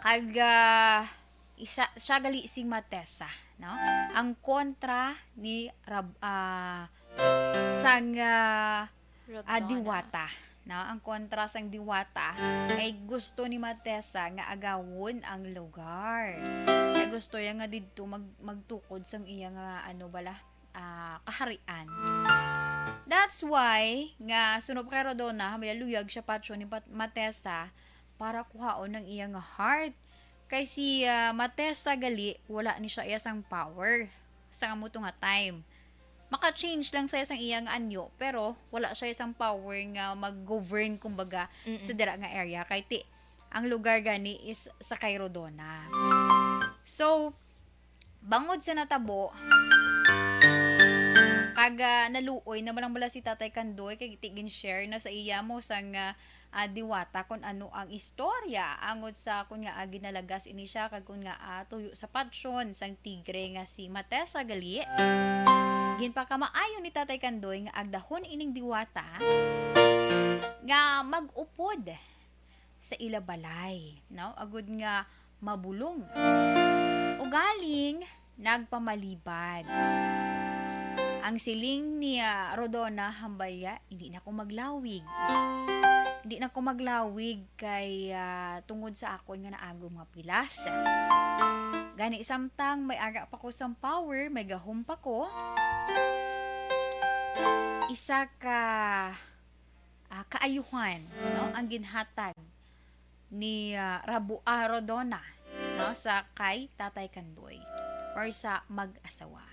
Kag, ah, isa, siya gali si Matesa, no? Ang kontra ni Rab-, ah, sang, ah, ah, Rodona. Diwata, no? Ang kontra sang diwata kay gusto ni Matesa nga agawon ang lugar. Kay gusto niya nga didto mag-, magtukod sang iya nga, ano bala, ah, kaharian. That's why nga suno pa kay Rodona, hamila luyag siya patyon ni Pat-, Matesa para kuhaon ang iya nga heart. Kay si, ah, Matesa gali, wala ni siya iya sang power sa amo to nga time. Maka-change lang siya sang iya nga anyo, pero wala siya sang power nga mag-govern, kumbaga, Mm-mm. sa dira nga area. Kay ti, ang lugar gani is sa kay Rodona. So, bangod sa natabo, kag, ah, naluoy na man lang bala si Tatay Kandoy, kay ti gin-share na sa iya mo sang, ah, ah, diwata kun ano ang istorya, angod sa kun nga, ah, ginalagas ini siya, kag kun nga, ah, tuyo sa patyon sang tigre nga si Matesa gali. Ginpakamaayo ni Tatay Kandoy nga agdahon ining diwata nga mag-upod sa ila balay, no? Agud nga mabulong. Ugaling nagpamalibad. Ang siling ni, ah, Rodona Hambalya, "Hindi na ko maglawig. Hindi na ko maglawig kay, ah, tungod sa akon nga naagom nga pilas. Gani samtang may ara pa ko sang power, may gahom pa ko, isa ka, ah, kaayuhan, no, ang ginhatag ni, ah, Rabu-, ah, Rodona, no, sa kay Tatay Kandoy or sa mag-asawa.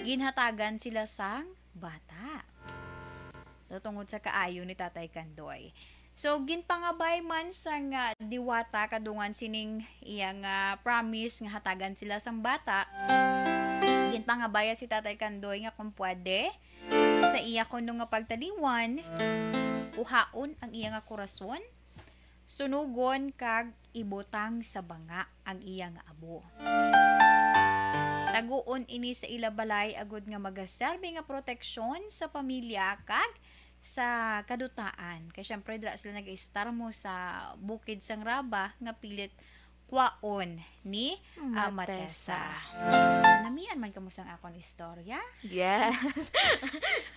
Ginhatagan sila sang bata. No, tungod sa kaayo ni Tatay Kandoy. So, ginpangabay man sang, ah, diwata kadungan sining iya nga promise nga hatagan sila sang bata. Ginpangabaya si Tatay Kandoy nga kung pwede, sa iya kuno nga pagtaliwan, kuhaon ang iya nga kurason, sunugon kag ibutang sa banga ang iya nga abo. Taguon ini sa ila balay agud nga magaserbi nga proteksyon sa pamilya kag sa kadutaan. Kay syempre, dira sila nag-istar mo sa bukid sang Raba nga pilit kwaon ni, ah, Matesa. Matesa. Namian man kamo sang akon istorya? Yes.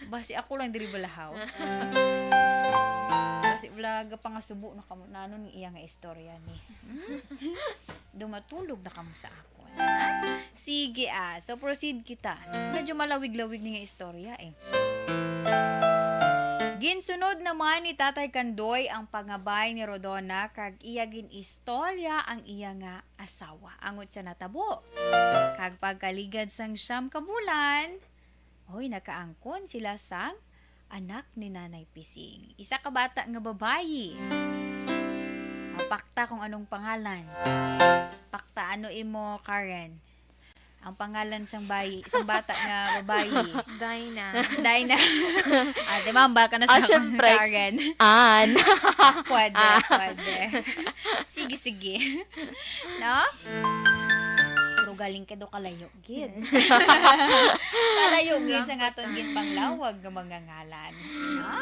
Basi ako lang diri balahaw. Basi wala gapangasubo na kamo nanon iya nga istorya ni. Hmm? Dumatulog na kamo sa akon, ha? Sige, ah. So, proceed kita. Medyo malawig-lawig ni nga istorya, eh. Ginsunod naman ni Tatay Kandoy ang pangabay ni Rodona kag iya gin-istorya ang iya nga asawa angot sa natabo. Kag pagkaligad sang siyam ka bulan, oy, nakaangkon sila sang anak ni Nanay Pising. Isa ka bata nga babayi. Ah, pakta kung anong pangalan. Pakta, ano imo, Karen? Ang pangalan sang bayi, sang bata nga babayi. Dinah. Dinah. Ah, di ba, hambal ka na sa Ah, akong syempre. Karen. Ann. Pwede, Ah. pwede. Sige, sige. No? Pero galing ka do kalayo, gid. Kalayo, gid, sa Salamat, aton ah. ginpanglawag nga mga ngalan. No?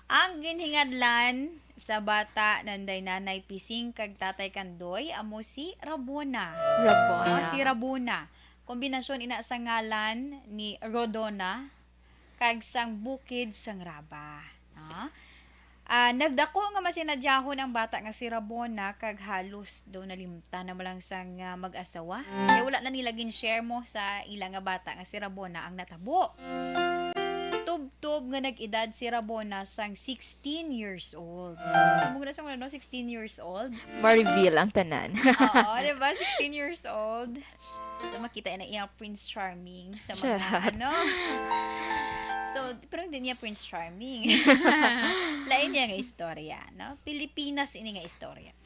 Ang ginhingadlan sa bata nanday Nanay Pising kag Tatay Kandoy amo si Rabona. Rabona. Oh, si Rabona. Kombinasyon ina sa ngalan ni Rodona kag sang bukid sang Raba. Ah? Ah, nagdako nga masinadyahon ang bata nga si Rabona kag halos daw nalimtan na man lang sang, ah, mag-asawa. Kay wala na nila gin-share mo sa ila nga bata nga si Rabona ang natabo. Tubtob nga nag-edad si Rabona sang sixteen years old. Amo na sa mga, no, sixteen years old. Ma-reveal ang tanan. Oo, di ba? Sixteen years old. So, makita na iyang Prince Charming sa mga, Charot. ano. So, pero hindi niya Prince Charming. Lain niya nga istorya, no? Pilipinas ini nga istorya.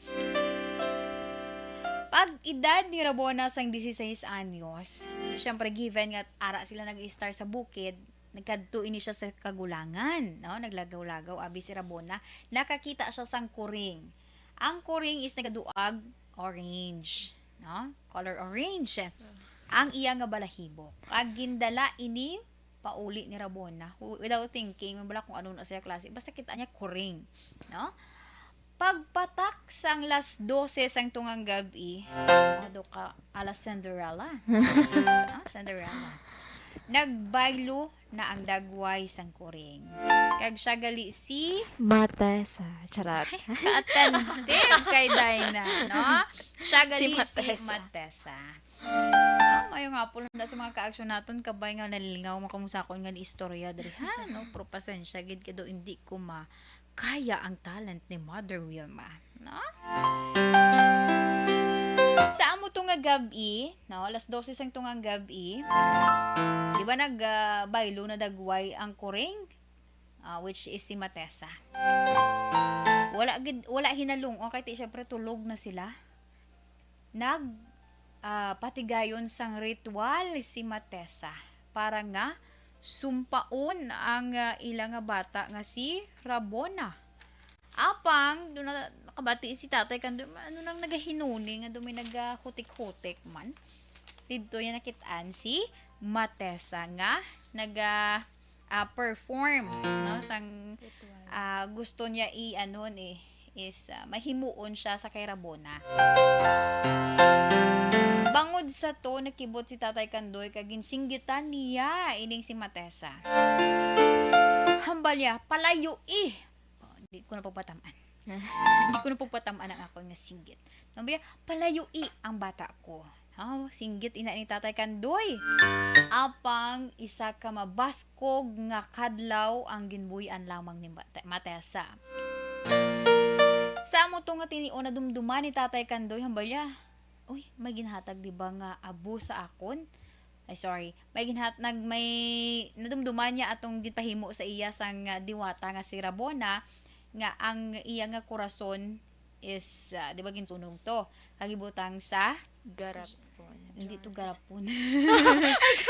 Pag edad ni Rabona sang dieciséis anyos, syempre, given nga ara sila nag-star sa bukid, nagkadto ini siya sa kagulangan, no? Naglagaw-lagaw, abi si Rabona, nakakita siya sang kuring. Ang kuring is nagaduag orange, no? Color orange. Ang iya nga balahibo. Kag gindala ini pauli ni Rabona. Hu-, without thinking, man bala kung ano na siya klase. Basta kita niya kuring, no? Pagpatak sang las dose sang tungang gab-i, ano ka, ala Cinderella. Ah, Cinderella. Nagbaylo na ang dagway sang kuring. Kag siya gali si Matesa. Charot. Ay, ka-attentive kay Dinah, no? Siya Si gali si Matesa. Matesa. Ah, mayo nga po na sa mga kaaksyon naton, kabay nga nalingaw makamusakon nga ni istorya diri, ha, no? Pero pasensya gid kay do hindi ko ma-, kaya ang talent ni Mother Wilma, no? Sa amo to nga gab-i, no, alas dose sang tungang gab-i, di ba nag, ah, baylo na dagway ang kuring? Ah, which is si Matesa. Wala gid, wala hinalung-, okay, ti, syempre tulog na sila. Nag, ah, patigayon sang ritual si Matesa para nga sumpaon ang, ah, ila nga bata nga si Rabona. Apang, doon na, nakabati si tatay kan, ano nang nagahinuni nga doon may nagahutik-hutik man. Dito niya nakitaan si Matesa nga naga, ah, perform, no? Sang, Ritual. ah, gusto niya i-, ano ni, is, ah, mahimuon siya sa kay Rabona. Bangod sa to, nakibot si Tatay Kandoy kag ginsinggitan niya ining si Matesa. Hambal niya, "Palayui!" Oh, di ko na pagpataman. Di ko na pagpataman ang akon nga singgit. Hambal niya, "Palayui ang bata ko." Oh, singgit ina ni Tatay Kandoy. Apang isa ka mabaskog nga kadlaw ang ginbuy-an lamang ni Mate-, Matesa. Sa amo to nga tinion, nadumduman ni Tatay Kandoy, hambal niya, "Uy, may ginhatag di ba nga abo sa akon?" Ay, sorry. May ginhat-, nag-, may nadumduman niya atong ginpahimo sa iya sang, ah, diwata nga si Rabona, nga ang iya nga kurason is, ah, di ba, ginsunog to? Kag gibutang sa Garapon. Hindi to garapon.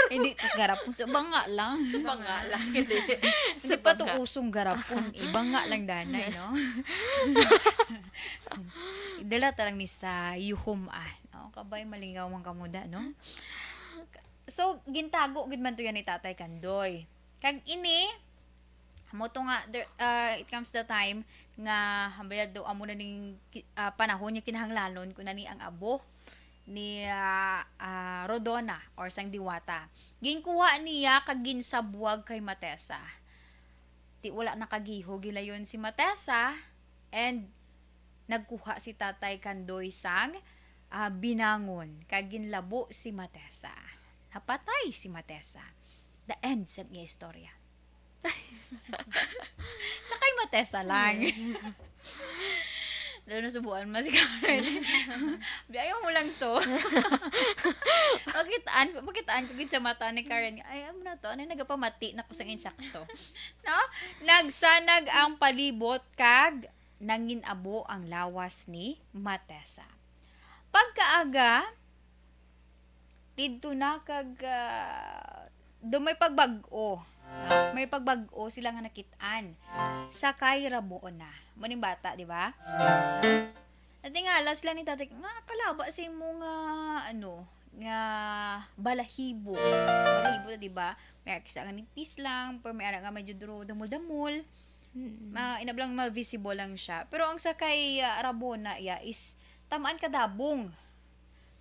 Hindi to garapon. So, banga lang. Sa banga lang, hindi. Hindi Sa pa to banga. usong garapon. Ibanga lang, danay, no? Idala ta lang ni sa yuhom, ah, no? Kabay, malingaw man kamo da, no? So, gintago gid man to yan ni Tatay Kandoy. Kag ini, amo to nga, there, ah, it comes the time nga, hambal niya daw, amo na ning ki-, ah, panahon nga kinahanglanon ko na ni ang abo ni, ah, ah, Rodona or sang diwata. Ginkuha niya kag ginsabwag kay Matesa. Ti wala nakagiho, gilayon si Matesa, and nagkuha si Tatay Kandoy sang, ah, binangon, kag ginlabo si Matesa. Napatay si Matesa. The end sa iya istorya. Sa kay Matesa lang. Yeah. Daw nasubuan mo si Karen. Di, ayaw mo lang to. Makitaan ko, makitaan ko gid sa mata ni Karen. Ay, amo na to. Ano, nagapamati na ko sa insakto. No? Nagsanag ang palibot kag nangin-abo ang lawas ni Matesa. Pagkaaga, didto na kag, ah, do may pagbag-o. May pagbag-o sila nga nakit-an sa kay Rabona. Mo ning bata, di ba? Natingala sila ni tatay, nga kalaba sa imo nga, ano, nga balahibo. Balahibo, di ba? May ara kisa nga nipis lang, pero may ara nga medyo duro, damol-damol. Mm. Ma-, inablang ma-visible lang siya. Pero ang sa kay, ah, Rabona, iya, is tamaan ka dabong.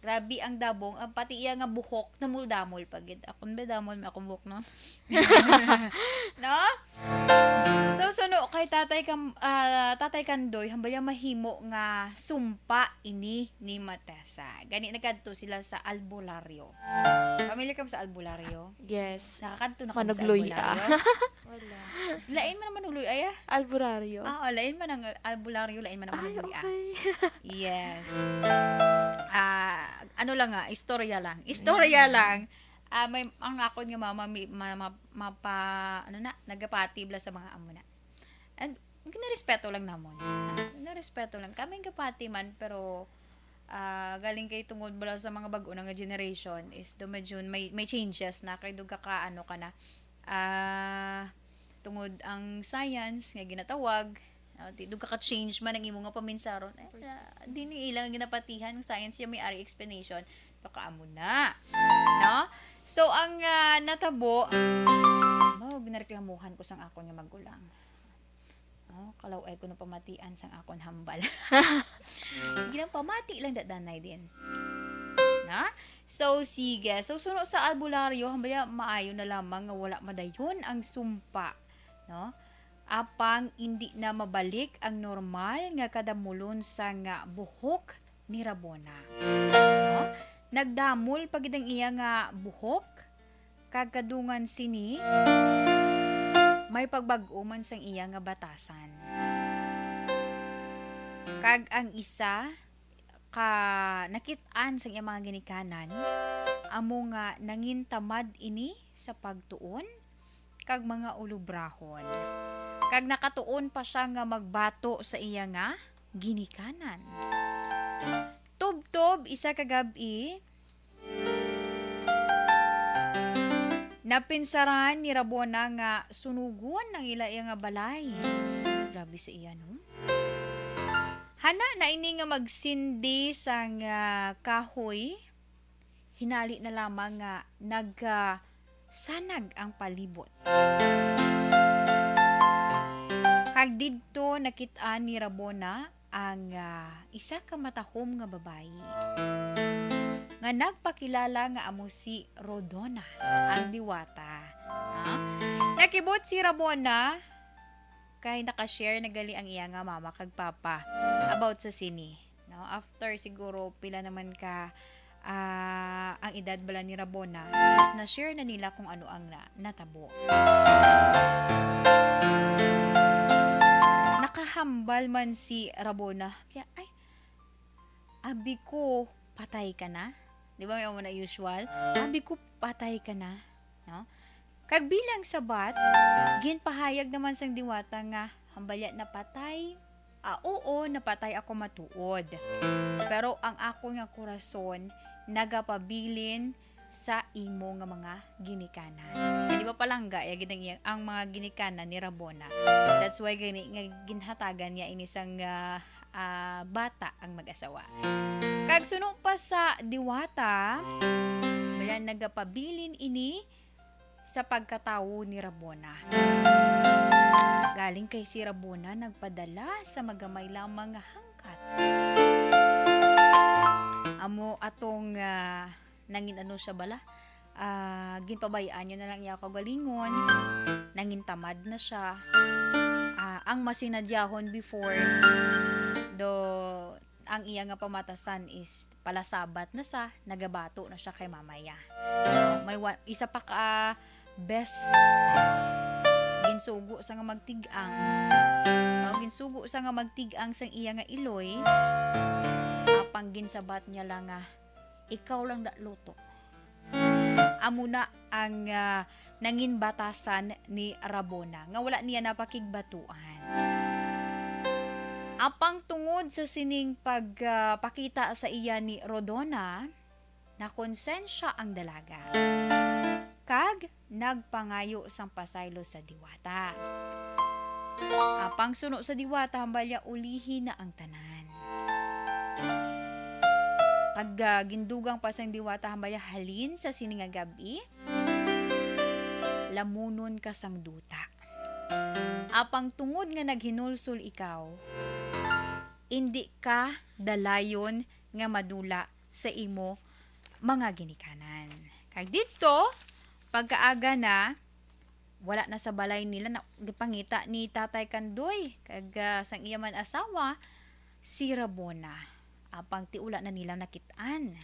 Grabe ang dabong, ang pati iya nga buhok, damol-damol pa gid. Akon ba damol, may akong buhok, no? No? So, suno kay Tatay Kam-, ah, Tatay Kandoy, hambal niya mahimo nga sumpa ini ni Matesa. Gani, nagkadto sila sa albularyo. Familiar ka mo sa albularyo? Yes. Nakakadto na kamo sa Manugloy, ah. albularyo? Wala. Lain man ang manugloy, ay, ah. Albularyo. Ah, oh, lain man ang albularyo, lain man ang Ay, manugloy, ah. okay. Yes. Ah, ano lang nga, istorya lang. Istorya Mm. lang. Ah, may, ang akon nga mama, mi-, ma-, ma-, mapa-, ano na, nagapati bala sa mga amo na. And, ginarespeto lang namon. Ah, ginarespeto lang. Kami gapati man, pero, ah, galing kay tungod bala sa mga bag-o na nga generation is do medyo may, may changes na, kay duga ka, ano ka na, ah, tungod ang science nga ginatawag, ah, di, duga ka change man ang imo nga paminsaron. Eh, Perspective. ah, di ni ilang ginapatihan ang science, yung may ari explanation. Baka amo na. No? So, ang, ah, natabo, oh, ginareklamuhan ko sang akon nga magulang. Oh, kalaw-ay ko na pamatian sang akon hambal. Sige lang, pamati lang, dadanay din. Na? So, sige. So, suno sa albularyo, hambaya, maayo na lamang nga wala madayon ang sumpa. No? Apang indi na mabalik ang normal nga kadamulon sang buhok ni Rabona. No? Nagdamol pa gid ang iya nga buhok, kag kadungan sini, may pagbag-o man sang iya nga batasan. Kag ang isa ka nakit-an sang iya mga ginikanan, amo nga nangintamad ini sa pagtuon kag mga ulobrahon. Kag nakatuon pa sia nga magbato sa iya nga ginikanan. Tubtob isa ka gab-i, napinsaran ni Rabona nga sunugon ang ila iya nga balay. Grabe sa iya, no? Hana na ini nga magsindi sang, ah, kahoy, hinali na lamang nga nagkasanag ang palibot. Kag didto nakit-an ni Rabona ang, ah, isa ka matahom nga babayi nga nagpakilala nga amo si Rodona, ang diwata. Ha? Nakibot si Rabona kay naka-share na gali ang iya nga mama kag papa about sa sini. No? After siguro pila naman ka, ah, ang edad bala ni Rabona, is na-share na nila kung ano ang na-, natabo. Nakahambal man si Rabona, "Ay, abi ko, patay ka na?" Di ba may amo na usual? "Abi ko, patay ka na?" No? Kag bilang sabat, ginpahayag naman sang diwata nga, "Hambalya napatay? Ah, oo, napatay ako matuod. Pero ang ako nga korason nagapabilin sa imo nga mga ginikanan." Eh, di ba palangga ya gid ang iyang, ang mga ginikanan ni Rabona? That's why gani nga ginhatagan niya ini sang, ah, ah, bata ang mag-asawa. Kag suno pa sa diwata, wala nagapabilin ini sa pagkatawo ni Rabona. Galing kay si Rabona nagpadala sa magamay lamang nga hangkat. Amo atong, ah, nangin ano siya bala? Ah, ginpabayaan niya na lang iya kaugalingon. Nangin tamad na siya. Ah, ang masinadyahon before, do ang iya nga pamatasan is palasabat na sa, nagabato na siya kay mamaya. May wa-, isa pa ka best ginsugo sa nga magtig-ang. No, ginsugo sa nga magtig-ang sang iya nga iloy, apang ginsabat niya lang nga, "Ikaw lang da luto." Amo na ang, ah, nangin batasan ni Rabona, nga wala niya napakigbatuan. Apang tungod sa sining pag, ah, pakita sa iya ni Rodona, nakonsensya ang dalaga, kag nagpangayo sang pasaylo sa diwata. Apang suno sa diwata, hambalya ulihi na ang tanan. Kag, ah, gindugang pa sang diwata, hambalya halin sa sini nga gab-i, lamunon ka sang duta. Apang tungod nga naghinulsol ikaw, indi ka dalayon nga madula sa imo mga ginikanan. Kag didto, pagkaaga na, wala na sa balay nila, na, gipangita ni Tatay Kandoy kag, ah, sang iya man asawa, si Rabona. Apang ti wala na nila nakit-an.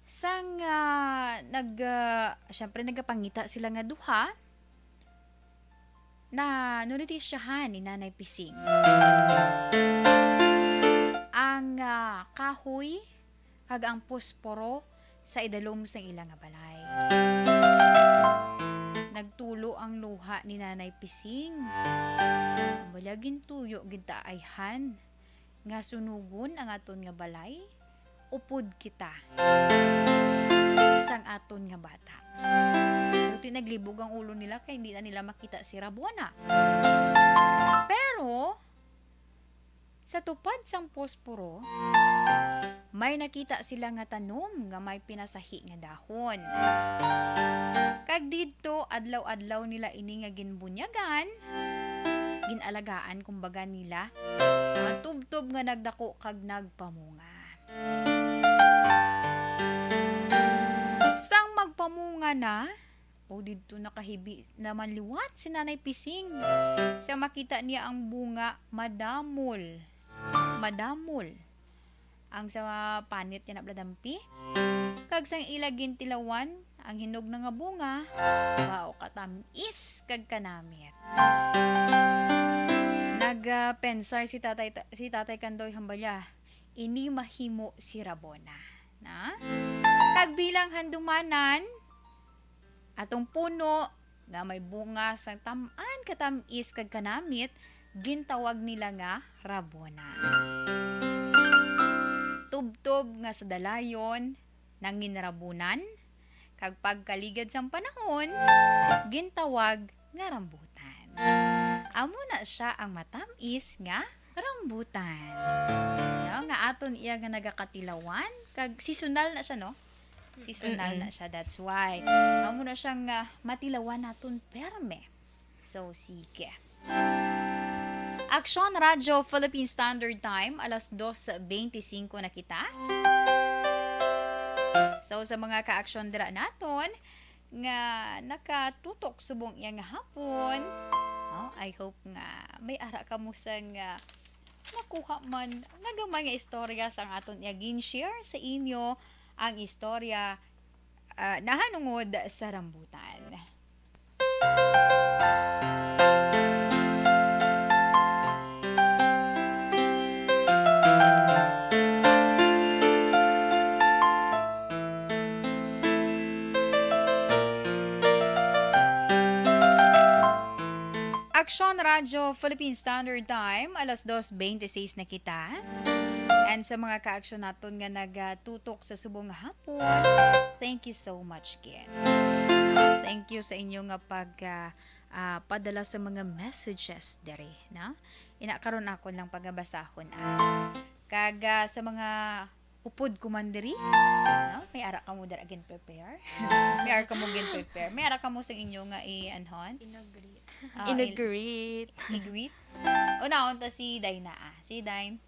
Sang, ah, nag, ah, syempre, nagapangita sila nga duha, na nunotisyahan ni Nanay Pising ang, ah, kahoy kag ang posporo sa idalom sang ila nga balay. Nagtulo ang luha ni Nanay Pising. Wala, gintuyo gid ta ayhan nga sunugon ang aton nga balay, upod kita sang aton nga bata. Pero ti naglibog ang ulo nila kay hindi na nila makita si Rabona. Pero sa tupad sang posporo, may nakita sila nga tanom nga may pinasahi nga dahon. Kag didto, adlaw-adlaw nila ini nga ginbunyagan, gin-alagaan, kumbaga, nila, nga tubtob nga nagdako kag nagpamunga. Sang magpamunga na, o didto nakahibi naman liwat si Nanay Pising. Sa makita niya ang bunga, madamol. Madamol ang sa panit niya na bladampi. Kag sang ila gintilawan ang hinog na nga bunga, wow, katamis kag kanamit. Nagpensar si Tatay, si Tatay Kandoy, hambalya, ini mahimo si Rabona, na? Kag bilang handumanan, atong puno nga may bunga sang tam-an katamis kag kanamit, gintawag nila nga Rabona. Tubtob nga sa dalayon, nanginrabunan, kag pagkaligad sang panahon, gintawag nga rambutan. Amo na sia ang matamis nga rambutan. No, nga aton iya nga nagakatilawan, kag seasonal na sia, no? Seasonal Mm-mm. na sia, that's why. Amo na siya nga matilawan naton perme. So, sige. Aksyon Radyo Philippine Standard Time, alas dos bente singko na kita. So, sa mga ka-aksyon dira naton nga nakatutok subong iya nga hapon, no? I hope nga may ara kamo sang, ah, nakuha man nga gamay nga istorya sang aton iya gin-share sa inyo, ang istorya, ah, nahanungod sa rambutan. Aksyon Radyo Philippine Standard Time, alas dos bente seis na kita. And sa mga ka-aksyon naton nga nagatutok sa subong nga hapon, thank you so much, Ken. Thank you sa inyo nga pag, ah, ah, padala sa mga messages diri, no? Ina, karon ako lang pagabasahon, ah. Kag, ah, sa mga upod ko man diri, no? May ara kamo dira gin-prepare. May ara kamo gin-prepare. May ara kamo sa inyo nga i-, anhon? Inagreet. Ah, il- Inagreet. I-greet. Una, unta si Dina, ah. Si Dine.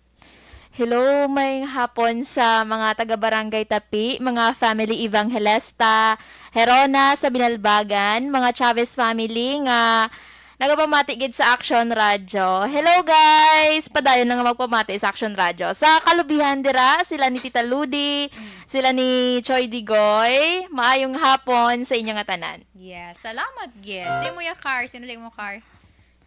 Hello, may hapon sa mga taga Barangay Tapi, mga family Evangelista, Herona sa Binalbagan, mga Chavez family nga nagapamati gid sa Action Radio. Hello, guys! Padayon lang nga magpamati sa Action Radio. Sa kalubihan dira, sila ni Tita Ludi, sila ni Choy Digoy. Maayong hapon sa inyo nga tanan. Yes, salamat gid. Sa imo ya, Car? Sino sa imo, Car?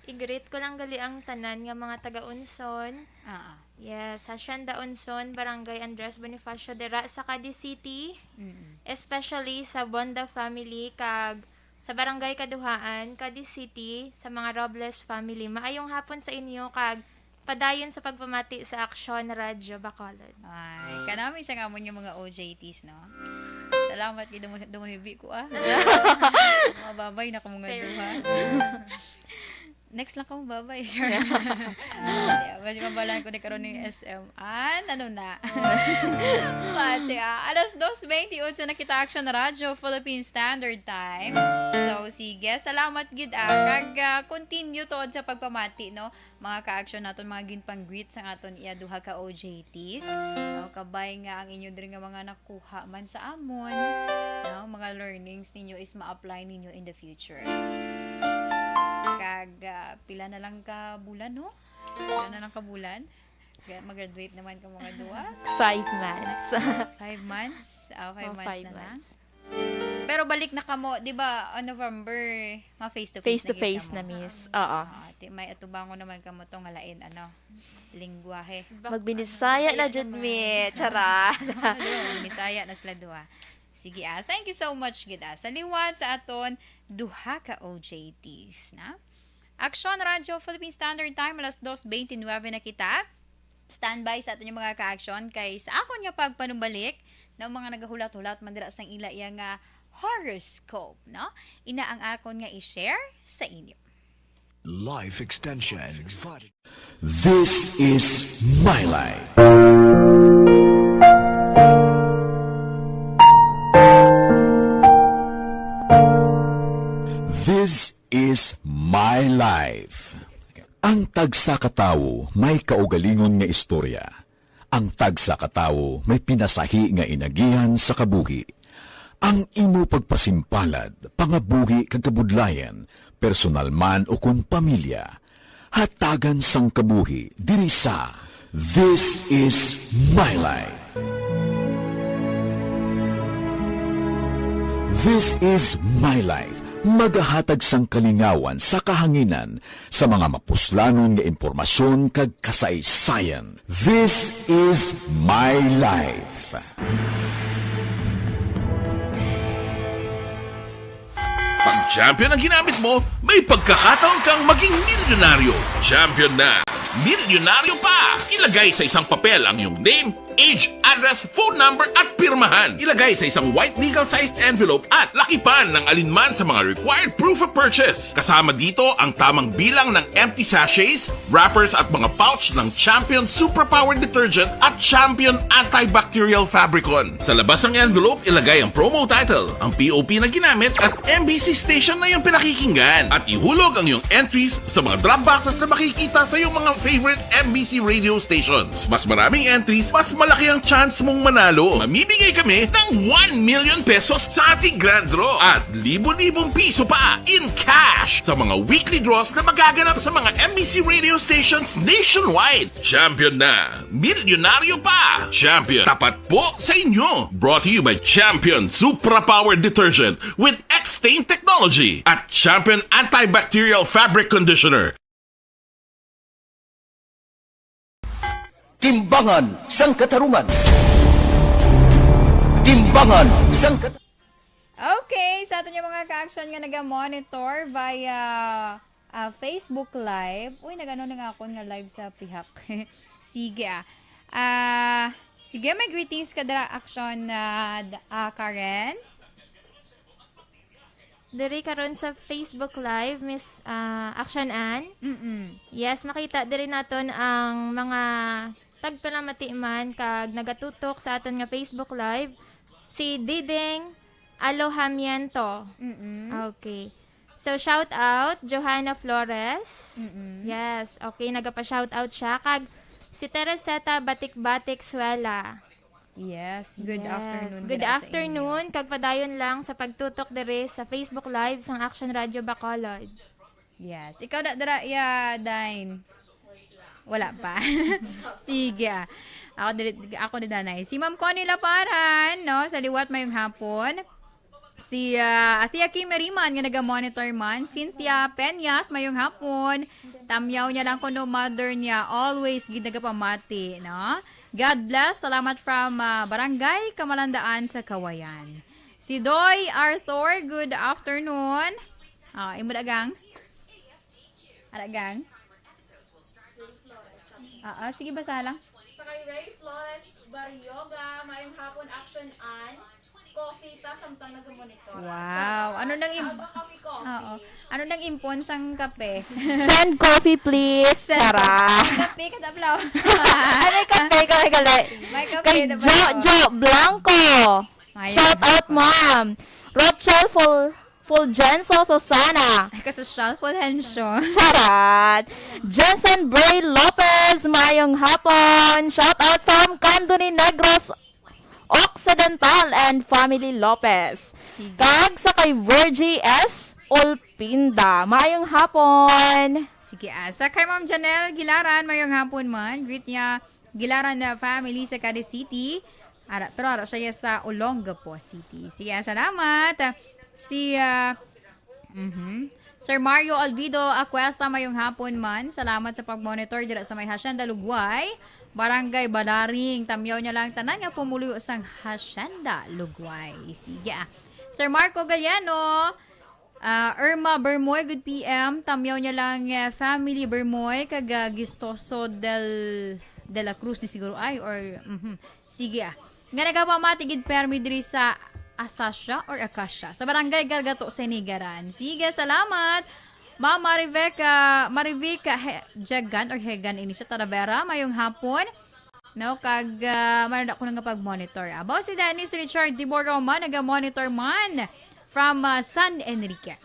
I-greet ko lang gali ang tanan nga mga taga Unson. Ah, ah. Yes, Hacienda Unson, Barangay Andres Bonifacio dira sa Cadiz City. Mm-mm. Especially sa Bonda family kag sa Barangay Kaduhaan, Cadiz City, sa mga Robles family. Maayong hapon sa inyo kag padayon sa pagpamati sa Aksyon Radyo Bacolod. Ay, kanami sa ngamon yung mga O J Ts, no? Salamat kay dumu-, dumuhibi ko, ah. Mga babay na ko mga Fair. Duha. Next lang kamo, babay. Sure. Yeah, basi mabalaan ko ni karon ni S M. An, ano na? Pati, ah, alas dos bente otso na kita, Action Radyo, Philippine Standard Time. So, sige, salamat gid, ah. Kag, ah, continue to sa pagpamati, no? Mga ka-action naton, mga ginpang-greet sang aton iya duha ka O J Ts. No, kabay nga ang inyo diri nga mga nakuha man sa amon, no, mga learnings ninyo is ma-apply ninyo in the future. Kag, ah, pila na lang ka bulan, no? Pila na lang ka bulan? Ga-, mag-graduate naman ka mga duha? Five months. Five months? Ah, five Oh, months five na lang. months. Pero balik na kamo, di ba, on November, ma-face to face Face na to gid face kamo. na, miss. Oo. Ah, ti-, may atubangon naman kamo to nga lain, ano, lingwahe. Bak-, Magbinisaya ano, na Bisaya jud naman. mi. Charot. Ano, di ba, Bisaya na sila duha. Sige, ah. Thank you so much, gid, ah. Sa liwat sa aton duha ka O J Ts, na? Aksyon Radyo Philippine Standard Time, alas dos bente nuebe na kita. Standby sa aton yung mga ka-action kay sa akon nga pagpanumbalik, na mga nagahulat-hulat man dira sang ila iya nga horoscope, no? Ina ang akon nga i-share sa inyo. Life Extension. This is My Life. This is My Life. Ang tagsa ka tawo may kaugalingon nga istorya. Ang tagsa ka tawo may pinasahi nga inagihan sa kabuhi. Ang imo pagpasimpalad, pangabuhi kag kabudlayan, personal man o kon pamilya, hatagan sang kabuhi diri sa This Is My Life. This Is My Life, magahatag sang kalingawan sa kahanginan sa mga mapuslanon nga impormasyon kag kasaysayan. This is My Life. Pag champion ang ginamit mo, may pagkakataon kang maging milyonaryo. Champion na, milyonaryo pa! Ilagay sa isang papel ang iyong name, Age, address, phone number at pirmahan. Ilagay sa isang white legal-sized envelope at lakipan ng alinman sa mga required proof of purchase. Kasama dito ang tamang bilang ng empty sachets, wrappers at mga pouch ng Champion Superpower Detergent at Champion Antibacterial Fabricon. Sa labas ng envelope, ilagay ang promo title, ang P O P na ginamit at M B C station na iyong pinakikinggan. At ihulog ang iyong entries sa mga drop boxes na makikita sa iyong mga favorite M B C radio stations. Mas maraming entries, mas malaki ang chance mong manalo. Mamimigay kami ng one million pesos sa ating grand draw at libo-libong piso pa in cash sa mga weekly draws na magaganap sa mga M B C radio stations nationwide. Champion na! Milyonaryo pa! Champion, tapat po sa inyo! Brought to you by Champion Supra Power Detergent with X-Stain Technology at Champion Antibacterial Fabric Conditioner. Timbangan sang Katarungan. Timbangan sang Kat- Okay, sa aton yung mga ka-action nga naga-monitor via ah, Facebook Live. Uy, nagano na nga akon nga live sa pihak. Sige ah. Ah, sige, may greetings ka dira, action na ah, Karen. Diri karon sa Facebook Live, Miss ah, Action Ann. Mm-mm. Yes, makita diri naton ang mga tagpalamati man kag nagatutok sa aton nga Facebook Live, si Diding Alohamiento. Mm-mm. Okay. So, shout out, Johanna Flores. Mm-mm. Yes, okay, nagapa-shout out siya. Kag si Tereseta Batik-Batik Suela. Yes, good Yes. afternoon. Good dira sa afternoon. inyo. Kag padayon lang sa pagtutok diri sa Facebook Live sang Action Radio Bacolod. Yes. Ikaw na dira, ya, Dine. Wala pa. Sige ah. Ako diri, ako ni Danay. Si Ma'am Connie Laparan, no, sa liwat mayong hapon. Si ah, Ate Aki Meriman nga naga-monitor man. Cynthia Peñas, mayong hapon. Tamyaw niya lang kuno mother niya. Always gid nagapamati, no? God bless. Salamat from ah, Barangay Kamalandaan sa Kawayan. Si Doy Arthur, good afternoon. Ah, imo dagang? Aragang? Oo, sige, basa lang. Sa kay Ray Flores Barrioga, mayong hapon, Action Ann. Coffee ta samtang nag-monitor. Wow. Ano nang im- Aba, coffee, coffee. Oo. Ano nang impon sang kape? Send coffee, please. Chara. Kape ka, Tablaw. Ay, may kape ka, may gali. May kape, Kay Tablaw. Jojo Blanco. Ayan. Shout out, ma'am. Rochelle Ful Fulgencio Susana. Ay, kasosyal, Fulgencio. Charot! Jensen Bray Lopez, mayong hapon. Shout out from Candoni Negros Occidental and Family Lopez. Sige. Kag sa kay Virgie S Olpinda, mayong hapon. Sige, ah, sa kay Ma'am Janelle Gilaran, mayong hapon man. Greet niya Gilaran na family sa Cadiz City. Ara, pero ara siya sa Olongapo City. Sige, ah, salamat. Si ah, mhm. Sir Mario Alvido Acuesta, mayong hapon man. Salamat sa pag-monitor dira sa may Hacienda Lugway, Barangay Balaring. Tamyaw niya lang tanan nga pumuluyo sang Hacienda Lugway. Sige, ah. Sir Marco Galiano, ah, Irma Bermoy, good P M. Tamyaw niya lang ah, family Bermoy kag ah, Gustoso del de la Cruz ni siguro ay or mhm. Sige, ah. Nga nagapamati gid permi diri sa Asasya or Acacia sa Barangay Gargato, Sinigaran. Sige, salamat. Ma'am Marivic, ah, Marivic ah, He- Jagan or Hegan ini siya, Talavera, mayong hapon. No, kag uh, mayroon ako nga pag-monitor. Abaw si Dennis Richard Tibor Roman, naga-monitor man from ah, San Enrique.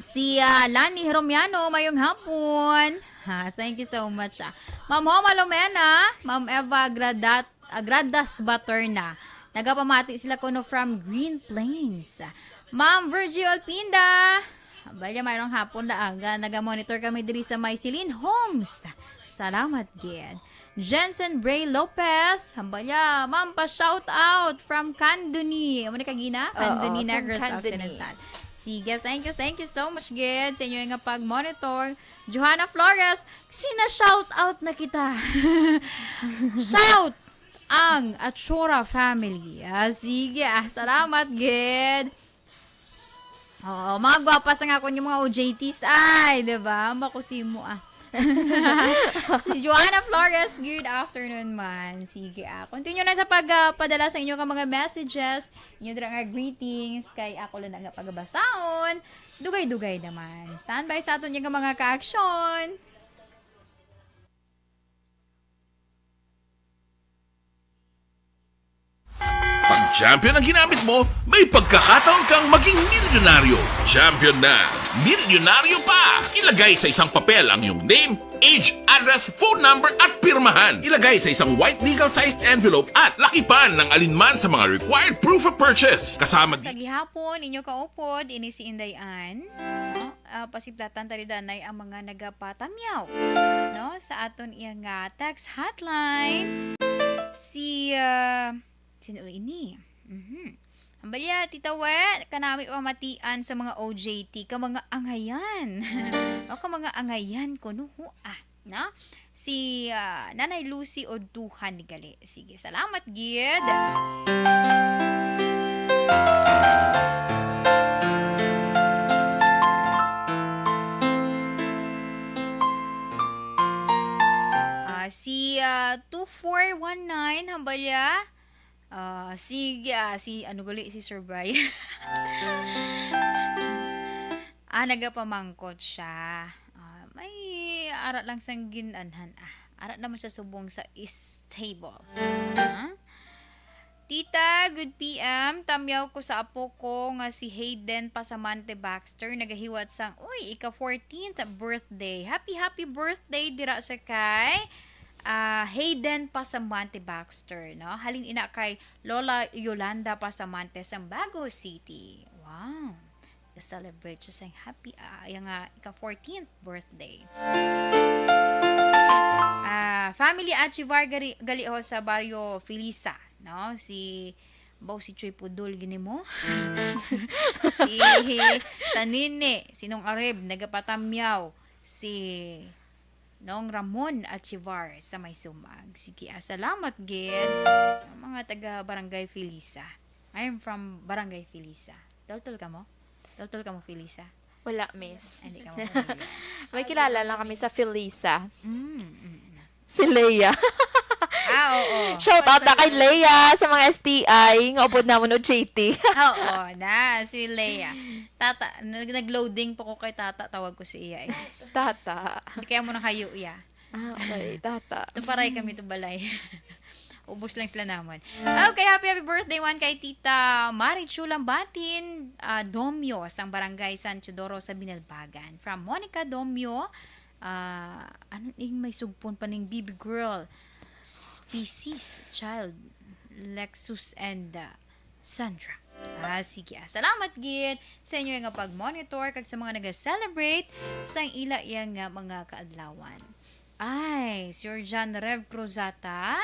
Si ah, Lani Romiano, mayong hapon. Ha, thank you so much. Ah. Ma'am Homa Lomena, Ma'am Eva Gradat, ah, Gradas Baterna. Nagapamati sila kuno from Green Plains. Ma'am Virgie Olpinda, balya, mayroong hapon na aga. Naga-monitor kami diri sa may Celine Homes. Salamat gid. Jensen Bray Lopez, hambalya, ma'am, pa shout out from Candoni. Amo ni kagina? Oo, Candoni, from Negros Candoni. Occidental. Sige, thank you, thank you so much gid sa inyo nga pag-monitor. Johanna Flores, sina shout out na kita. Shout ang Achora family. Ah, sige, ah, salamat gid. Oo, mga gwapa sa nga akon yung mga O J Ts. Ay, di ba? Makusimo ah. Si Joanna Flores, good afternoon man. Sige, ah, continue na sa pag, ah, padala sa inyo ka mga messages, inyo dira nga greetings, kay ako lang na nga pagabasahon. Dugay-dugay naman. Standby sa aton nga mga ka-aksyon. Pag champion ang ginamit mo, may pagkakataon kang maging milyonaryo. Champion na, milyonaryo pa! Ilagay sa isang papel ang iyong name, age, address, phone number, at pirmahan. Ilagay sa isang white legal-sized envelope at lakipan ng alinman sa mga required proof of purchase. Kasama Sa di- gihapon, inyo kaupod, ini si Inday Ann. No? Ah, pasiplatan ta rin danay ang mga nagapatamyaw, no? Sa aton iya nga text hotline, si, ah, sino ini? Mhm. Ang balya, Tita We, kanami pamatian sa mga O J T, ka mga angayan. O ka mga angayan ko, no? Hua, no? Si, ah, Nanay Lucy Oduhan ni Gali. Sige, salamat, gid. Ah, si, ah, two four one nine, hambalya. Ah, sige, ah, si, ano gali, si Sir Brian. Ah, nagapamangkot siya. Ah, may ara lang sang gin-anhan, ah. Ara naman siya subong sa stable. Ah? Tita, good P M. Tamyaw ko sa apo ko nga si Hayden Pasamante Baxter, nagahiwat sang, uy, ika fourteenth birthday. Happy, happy birthday dira sa kay, ah, Hayden Pasamante Baxter, no? Halin ina kay Lola Yolanda Pasamante, Sambago City. Wow. Ga-celebrate siya sa happy, ah, iya nga ika fourteenth birthday. Ah, family Achivar Gari-, Galiho sa Barrio Felisa, no? Si, baw si Chuy Pudol gini mo? Si Tanini, si Nong Areb, nagapatamyaw, si Nong Ramon Achivar sa may Sumag. Sige, ah, salamat, gid. Ang mga taga Barangay Felisa. I am from Barangay Felisa. Toltol ka mo? Toltol ka mo, Felisa? Wala, miss. Hindi ka mo familiar. May Ah, kilala di lang kami sa Felisa. Mm, mm, mm. Si Leia. Ah, oo. Shout out na kay Leia sa mga S T I nga upod namon o J T. Oo, na, si Leia. Tata, nag-, nag-loading po ko kay Tata, tawag ko si iya eh. Tata. Hindi kaya mo nakayo iya. Ah, okay, Tata. Tuparay kami to balay. Ubos lang sila namon. Okay, happy, happy birthday one kay Tita Marichu Lambatin, ah, Domio, sang Barangay San Teodoro sa Binalbagan. From Monica Domio, ah, ano ning may sugpon pa ning baby girl? Species, child, Lexus and, ah, Sandra. Ah, sige. Ah, salamat gid sa inyo nga pag-monitor kag sa mga naga-celebrate sang ila iya nga mga kaadlawan. Ay, Sir John Rev Cruzata.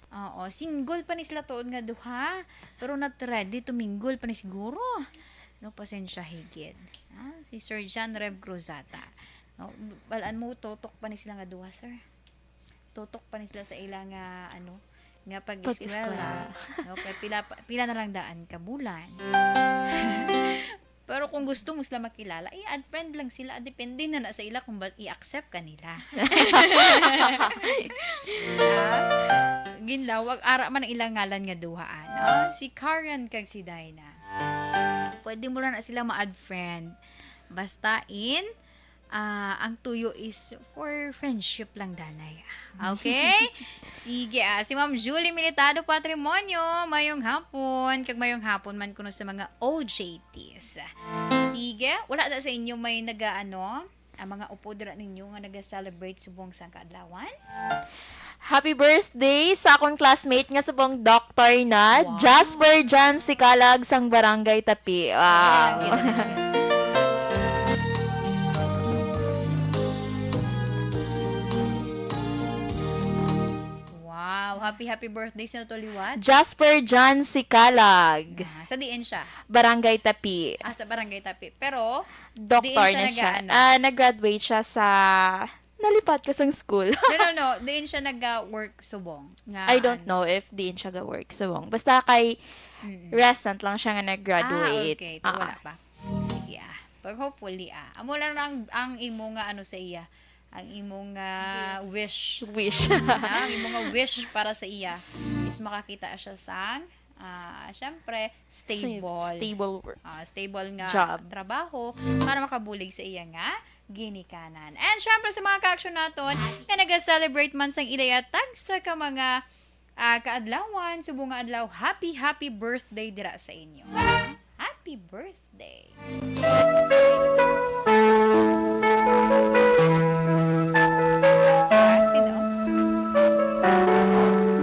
Oo, single pa ni sila tuod nga duha, pero not ready to mingle pa ni siguro. No, pasensya higid. Ah, si Sir John Rev Cruzata. No, balaan mo, tutok pa ni sila nga duha, sir. Tutok pa ni sila sa ila nga, ano, nga pag-eskwela. Pag-eskwela. No, kay pila pa, pila na lang daan ka bulan. Pero kung gusto mo sila makilala, i-add friend lang sila. Depende na na sa ila kung ba i-accept ka nila. Ah, ginlawag, ara man ang ilang ngalan nga duha, ano? Si Karen kag si Dinah. Pwede mo lang na sila ma-add friend. Basta in, ah, ang tuyo is for friendship lang, danay. Okay? Sige, ah, si Ma'am Julie Militado Patrimonio, mayong hapon. Kag mayong hapon man kuno sa mga O J Ts. Sige, wala na sa inyo may naga, ano, ang mga upod ra ninyo nga naga-celebrate subong sang kaadlawan? Happy birthday sa akong classmate nga subong doktor na, Wow. Jasper John Sikalag sang Barangay Tapi. Wow. Ayan, ayan, ayan. Wow, happy, happy birthday sa to liwat. Jasper John Sikalag. Ah, sa diin siya? Barangay Tapi. Ah, sa Barangay Tapi. Pero, Doktor diin siya na siya. Nag-aano? Ah, nag-graduate siya sa, nalipat ko sang school. No, no, no. Diin siya nag-work subong? Nga, I don't ano? Know if diin siya ga-work subong. Basta kay Mm-mm. Recent lang siya nga nag-graduate. Ah, okay. Ito, ah, wala pa. Sige, ah. Pag hopefully, ah. Amo lang ang, ang imo nga ano sa iya. Ang imong, ah, wish. Wish. Ah, ang imong nga wish para sa iya is makakita siya sang, ah, syempre, stable. Stable work. Ah, stable nga job, trabaho para makabulig sa iya nga ginikanan. And syempre, sa mga ka-action naton nga naga-celebrate man sang ilay atag sa ka mga, ah, kaadlawan, subong nga adlaw, happy, happy birthday dira sa inyo. Happy birthday. Sino?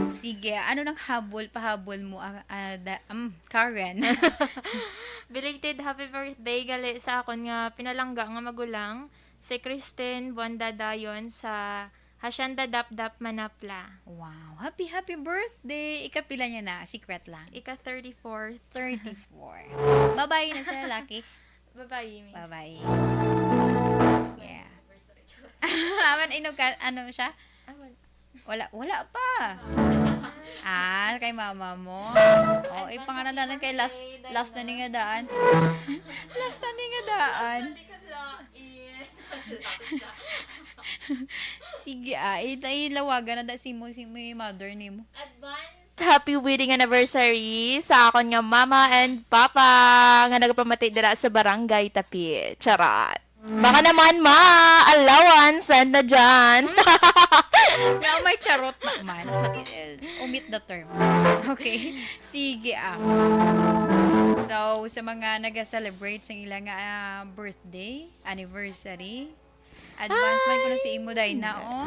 Sige, ano nang habol, pahabol mo, ah, ah, da- um, Karen? Belated happy birthday gali sa akon nga pinalangga nga magulang, si Kristen Buanda Dayon sa Hacienda Dapdap, Manapla. Wow. Happy, happy birthday! Ikapila niya na? Secret lang. Ika thirty-four. Thirty-four. Babae na siya, laki? Babae, miss. Babae. Yeah. Aman, ino ka, ano siya? Ah, wala. Wala, wala pa. Ah, kay mama mo. Oh, ipanganalan kay last, last na ni nga daan. Last na ni nga daan. Sige, ah, i-, ilawagan na da si mo, si mo, yung mother ni mo. Advance happy wedding anniversary sa akon nga mama and papa nga nagapamati dira sa Barangay Tapi. Charot. Baka naman ma allowance na dyan. Nga may charot naman. Eh, omit the term. Okay. Sige, ah. So, sa mga naga-celebrate sa ilang, ah, birthday, anniversary, advance man kuno si imo, Dayna, oh.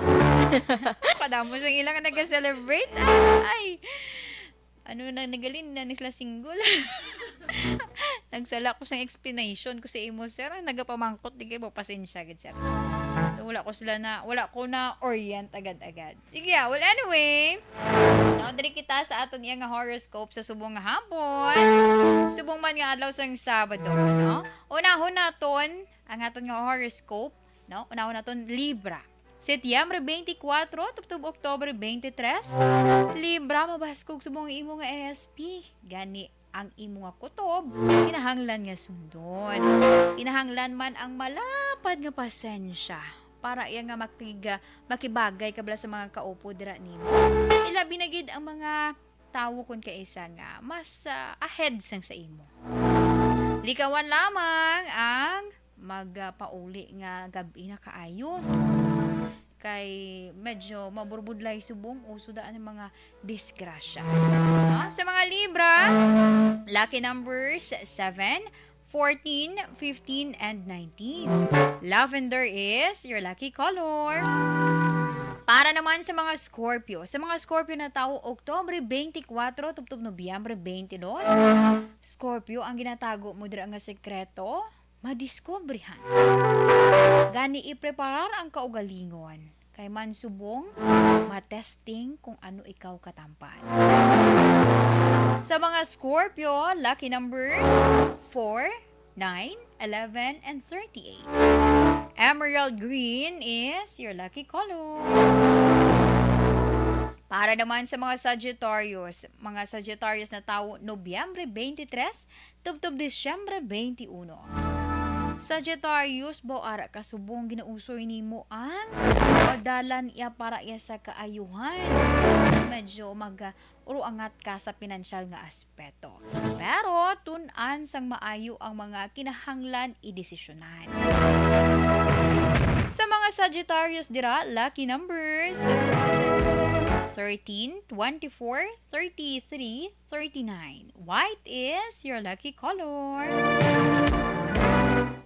Kadamo sa ilang naga-celebrate. Ay. Ano na, nagalin na ni sila single. Nagsala ko sa explanation ko sa imo, sir. Ang nagapamangkot, di kayo, pasensya gid, sir. So, wala ko sila na, wala ko na orient agad-agad. Sige, ah, well, anyway. No, diri kita sa aton iya nga horoscope sa subong nga hapon. Subong man nga adlaw sang Sabado, no? Unahon naton ang aton nga horoscope, no? Unahon naton Libra. Setyembre twenty-four tubtob Oktubre twenty-three, Libra, mabaskog subong ang imo nga A S P. Gani, ang imo nga kutob kinahanglan nga sundon. Kinahanglan man ang malapad nga pasensya para iya nga makig-, makibagay ka bala sa mga kaupo dira nimo. Ilabi na gid ang mga tawo kon kaisa nga mas, ah, ahead sang sa imo. Likawan lamang ang magpauli nga gab-i na kaayo. Kay medyo maburbudlay subong uso daan ang mga disgrasya. No? Sa mga Libra, lucky numbers seven, fourteen, fifteen, and nineteen. Lavender is your lucky color. Para naman sa mga Scorpio. Sa mga Scorpio na tawo, Oktubre twenty-four tubtob Nobyembre twenty-two, Scorpio, ang ginatago mo dira nga sekreto, madiskubrihan. Gani, ipreparar ang kaugalingon. Kay man subong, matesting kung ano ikaw katampan. Sa mga Scorpio, lucky numbers four, nine, eleven, and thirty-eight. Emerald green is your lucky color. Para naman sa mga Sagittarius, mga Sagittarius na tawo, Nobyembre twenty-three tubtob Disyembre twenty-uno. Sagittarius, baw ara ka subong ginausoy nimo ang pagdalan iya para iya sa kaayuhan. Medyo mag-, uruangat ka sa pinansyal nga aspeto. Pero tun-an sang maayo ang mga kinahanglan idesisyonan. Sa mga Sagittarius dira, lucky numbers thirteen, twenty-four, thirty-three, thirty-nine. White is your lucky color.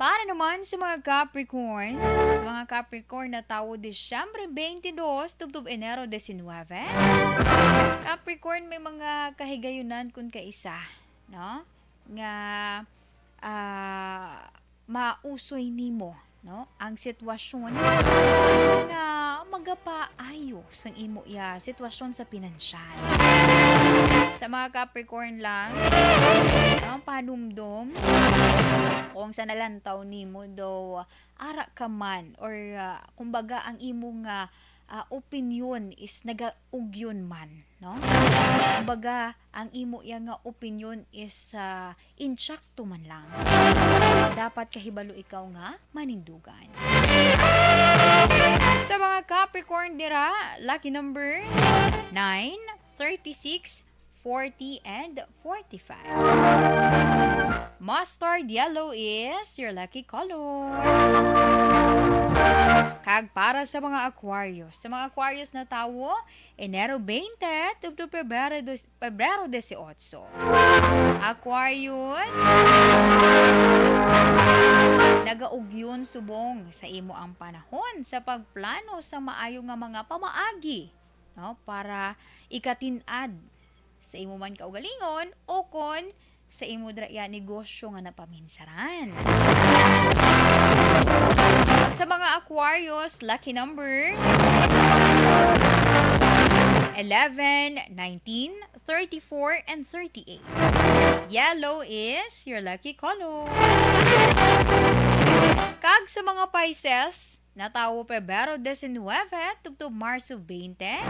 Para naman sa mga Capricorn, sa mga Capricorn na tawo Disyembre twenty-two tubtob Enero diecinueve, Capricorn, may mga kahigayunan kun kaisa, no? Nga, ah, mausoy nimo, no? Ang sitwasyon nga magapaayo sang imo iya sitwasyon sa pinansyal. Sa mga Capricorn lang, no, panumdom kung sa nalantaw nimo daw ara ka man or, ah, kumbaga ang imo nga, ah, opinyon is nagaugyon man, no? Kumbaga ang imo iya nga opinyon is, ah, intsakto man lang. Dapat kahibalo ikaw nga manindugan. Sa mga Capricorn dira, lucky numbers nine, thirty-six, forty, and forty-five. Mustard yellow is your lucky color. Kag para sa mga Aquarius, sa mga Aquarius na tawo, Enero twenty tubtob Pebrero dos-, Pebrero dieciocho. Aquarius, nagaugyon subong sa imo ang panahon sa pagplano sa maayo nga mga pamaagi, no, para ikatin-ad sa imo man kaugalingon o kon sa imo dira iya negosyo nga napaminsaran. Sa mga Aquarius, lucky numbers eleven, nineteen, thirty-four, and thirty-eight. Yellow is your lucky color. Kag sa mga Pisces, natawo Pebrero diecinuebe tubtob Marso twenty.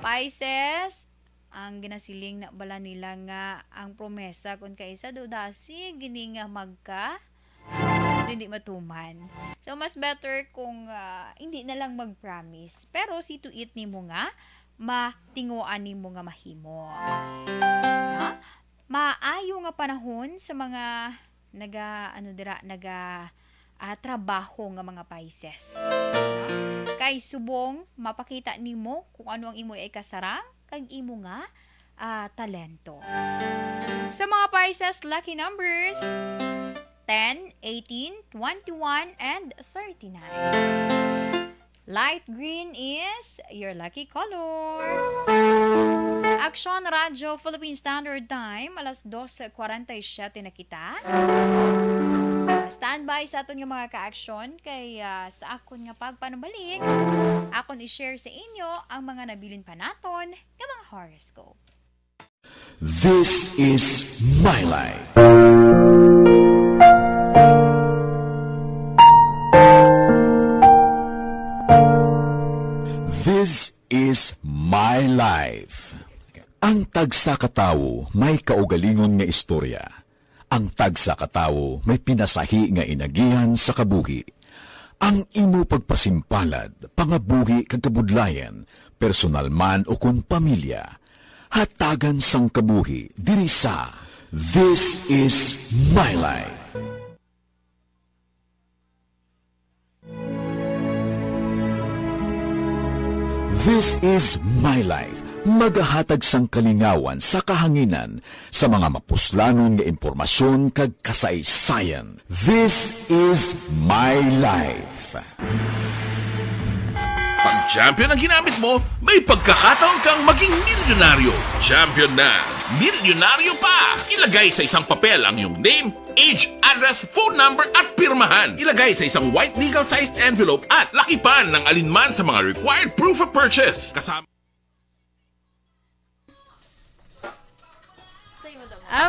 Pisces, ang ginasiling na bala nila nga ang promesa kon kaisa daw dasig gini nga magka, hindi matuman. So, mas better kung, ah, hindi na lang mag-promise. Pero see to it nimo nga matinguan nimo nga mahimo. Ha? Maayo nga panahon sa mga naga, ano dira, naga, ah, trabaho nga mga Pisces. Kay subong mapakita nimo kung ano ang imo ikasarang kag imo nga, ah, talento. Sa mga Pisces, lucky numbers ten, eighteen, twenty-one, and thirty-nine. Light green is your lucky color. Aksyon Radyo Philippine Standard Time, alas dose kwarenta y siyete na kita. Standby sa aton nga mga ka-aksyon kay, ah, sa akon nga pagpanumalik, akon i-share sa inyo ang mga nabilin pa naton nga mga horoscope. This is My Life. This is My Life. Ang tagsa ka tawo may kaugalingon nga istorya. Ang tagsa ka tawo may pinasahi nga inagihan sa kabuhi. Ang imo pagpasimpalad, pangabuhi kag kabudlayan, personal man o kon pamilya, hatagan sang kabuhi diri sa This is My Life. This is My Life, magahatag sang kalingawan sa kahanginan sa mga mapuslanon nga impormasyon kag kasaysayan. This is My Life. Pag champion ang ginamit mo, may pagkakataon kang maging milyonaryo. Champion na, milyonaryo pa! Ilagay sa isang papel ang iyong name, age, address, phone number at pirmahan. Ilagay sa isang white legal-sized envelope at lakipan ng alinman sa mga required proof of purchase. Kasama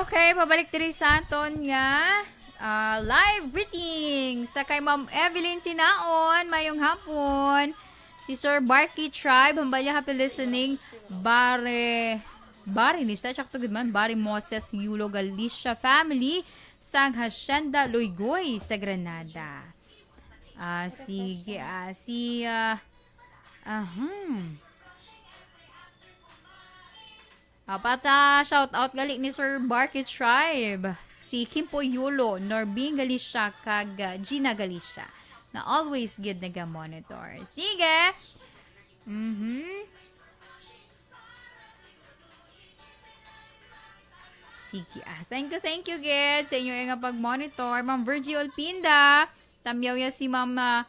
Okay, pabalik diri sa aton nga, ah, live greeting sa kay Ma'am Evelyn Sinaon. Mayong hapon. Si Sir Barky Tribe, Hambalya, happy listening. Bare, Bare ni sa, sakto gid man. Bare Moses, Yulo, Galicia family, sang Hacienda Luygoy sa Granada. Ah, sige, ah, si, ah, aham. Ah, pata shout out gali ni Sir Barky Tribe, si Kimpo Yulo, Norbing Galicia, kag, ah, Gina Galicia, na always gid naga-monitor. Sige. Mhm. Sige, ah. Thank you, thank you, gid, sa inyo nga pag-monitor. Ma'am Virgie Olpinda, tamyaw ya si Ma'am, ah,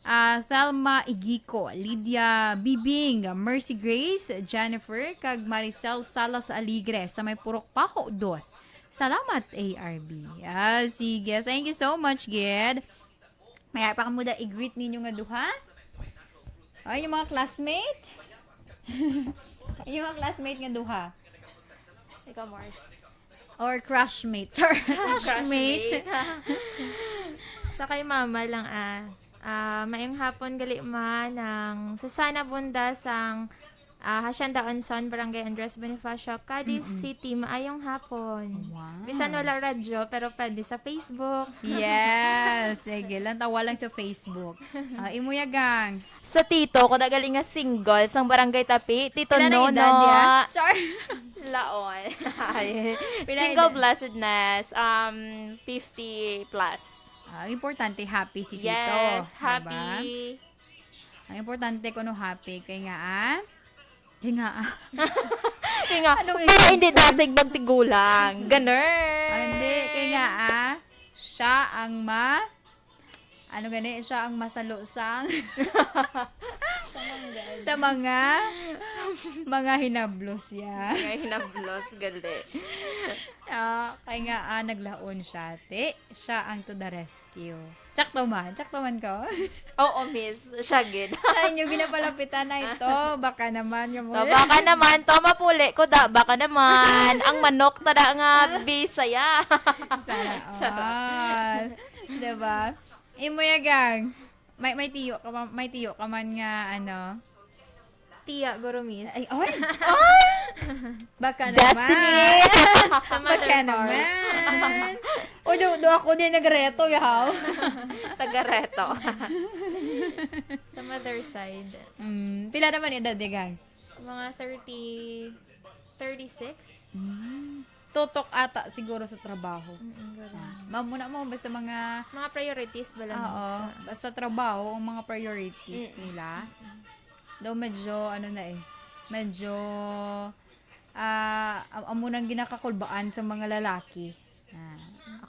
ah, Thelma Igico, Lydia Bibing, Mercy Grace, Jennifer, kag Maricel Salas Alegre sa may Purok Paho dos. Salamat, A R B. Ah, sige. Thank you so much, gid. May pa kamo da i-greet ninyo nga duha? Ay, yung mga classmate? Yung mga classmate nga duha? Ikaw, Mars. Or crushmate? Char, crushmate? Sa kay mama lang, ah. Ah, maayong hapon gali, ma, nang Susana Bundas, ang Ah, Hacienda Onson, Barangay Andres Bonifacio, Cadiz Mm-mm. City. Maayong hapon. Wow. Bisan wala radyo, pero pwede sa Facebook. Yes. Sige lang, tawa lang sa Facebook. Ah, imo ya, gang. Sa tito ko, nagaling nga single, sang Barangay Tapi, Tito Pila na Nono. Edad niya? Char. Laon. Ay, Pila single edad? Blessedness, um, fifty plus. Ah, ang importante, happy si Tito. Yes, diba? Happy. Ang importante, kuno happy. Kay nga, ah? Kay nga, ah? Kay nga, anong pero hindi dasig magtigulang. Ganun. Ah, hindi. Kay nga, ah? Siya ang ma-, ano gani? Siya ang masalusang sa mga, mga hinablos ya. Mga hinablos, gali. Ah, kay nga, ah, naglaon siya. Ti, siya ang to the rescue. Sakto man, sakto man ko. Oo, miss. Siya gid. Sa inyo ginapalapitan na ito. Baka naman nga mo. To, baka naman. To, mapuli ko da. Baka naman. Ang manok ta da nga Bisaya. Sana all. Diba? Imo ya, gang. May, may tiyo ka man, may tiyo ka man nga, ano? Tiya, guro, miss. Ay, oy! Oy! Baka Destiny! Naman. Sa mother Baka form. Naman. O, do, do ako din nagreto, yaw. Tagareto. Sa mother side. Mm, pila naman edad ni gang? Mga thirty, thirty-six. Mm. Tutok ata siguro sa trabaho. Mm, ganun. Ah, mao na mo, basta mga Mga priorities ba lang, oo, sa basta trabaho ang mga priorities Mm. nila. Daw medyo, ano na eh, medyo, ah, am-, amo nang ginakakulbaan sa mga lalaki. Ah,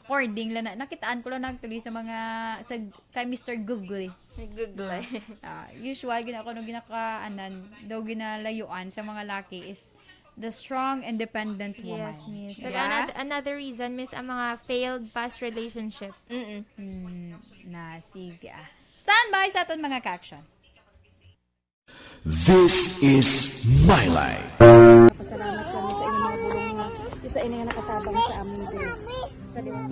according lang na, nakitaan ko lang actually sa mga, sa, kay Mister Google. Google. Ah, ah, usual, gina-, kung ano ginakaanan, daw ginalayuan sa mga laki is the strong, independent woman. Yes, miss. Kag Yeah? another, another reason, miss, ang mga failed past relationship. Mm-mm. Mm, na, sige, ah. Stand by sa aton mga ka-action. This is My Life. Pasalamat kami sa inyong mga bulong nga isa ini nga nakatabang sa amon diri. Sa liwat.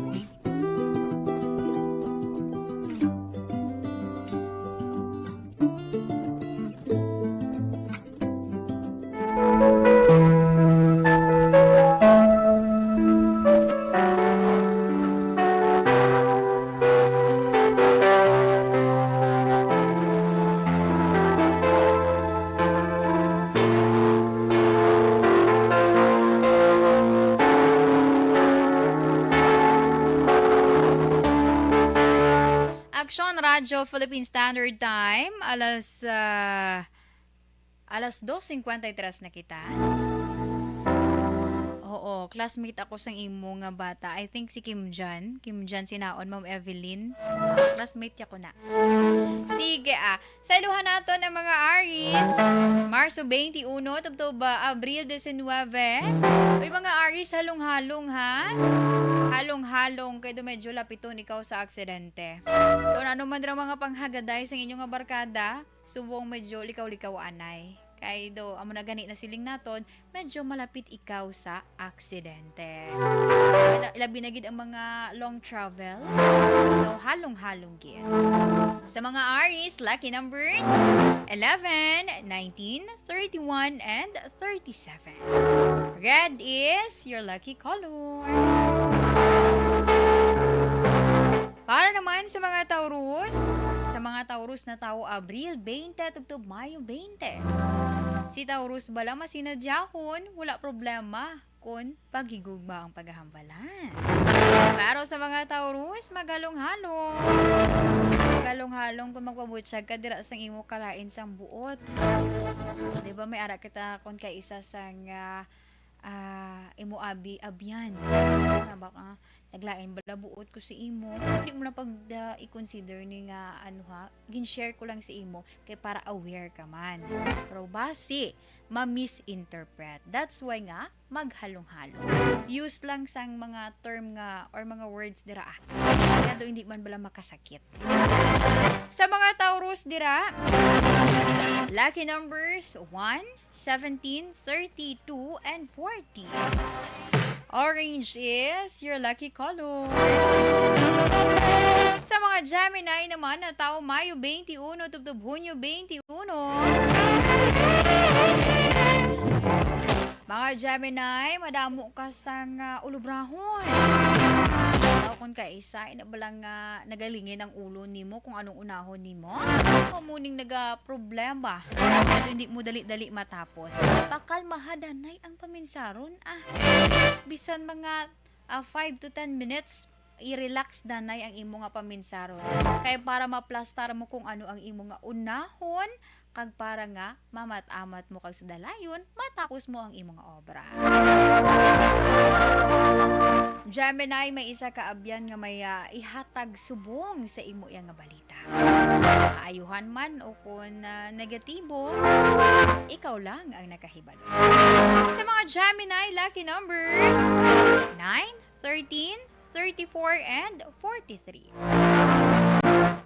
Aksyon Radyo Philippine Standard Time, alas, ah, alas dos cincuenta y tres na kita. Oo, classmate ako sang imo nga bata. I think si Kim Jan. Kim Jan Sinaon, Ma'am Evelyn. Classmate ako na. Sige, ah. Sa iluhan naton ang mga Aries, Marso twenty-one, tubtob, ah, Abril diecinuebe. Uy, mga Aries, halong-halong, ha? Halong-halong, kay do medyo lapiton ikaw sa aksidente. Kung ano man ra mga panghagaday sa inyo nga barkada, subong medyo likaw-likaw anay. Kay do, amo na gani na siling naton, medyo malapit ikaw sa aksidente. Ila-, ilabi na gid ang mga long travel. So, halong-halong gid. Sa mga Aries, lucky numbers, eleven, nineteen, thirty-one, and thirty-seven. Red is your lucky color. Para naman sa mga Taurus, sa mga Taurus na tawo Abril twenty tubtob Mayo twenty. Si Taurus bala masinadyahon, wala problema kon paghigugma ang paghahambalan. Pero sa mga Taurus, maghalong-halong. Maghalong-halong kung magpabutyag ka dira sang imo kalain sang buot. Di ba, may ara kita kon kay isa sang, ah, ah, imo abi, abyan. Nga baka naglain bala buot ko sa imo. Di mo na pag, ah, i-consider ni nga, ano ha, gin-share ko lang sa imo kay para aware ka man. Pero basi, ma-misinterpret. That's why nga, maghalong-halong. Use lang sang mga term nga or mga words dira, ah. Kaya do hindi man bala makasakit. Sa mga Taurus dira, lucky numbers one, seventeen, thirty-two, and forty. Orange is your lucky color. Sa mga Gemini naman na tawo Mayo twenty-one tubtob Hunyo twenty-one, Gemini, madamo ka sang, ah, ulobrahon. Daw kon kaisa, ina ba lang nga nagalingin ang ulo nimo kung anong unahon nimo? Amo ning nagaproblema. Pero hindi mo dali-dali matapos. Pakalmaha danay ang paminsaron, ah. Bisan mga, ah, five to ten minutes, i-relax danay ang imo nga paminsaron. Kay para maplastar mo kung ano ang imo nga unahon, kag para nga mamat-amat mo kag sa dalayon, matapos mo ang imo nga obra. Gemini, may isa ka abyan nga may, ah, ihatag subong sa imo iya nga balita. Ayuhan man o kon, ah, negatibo, ikaw lang ang nakahibalo. Sa mga Gemini lucky numbers, nine, thirteen, thirty-four, and forty-three.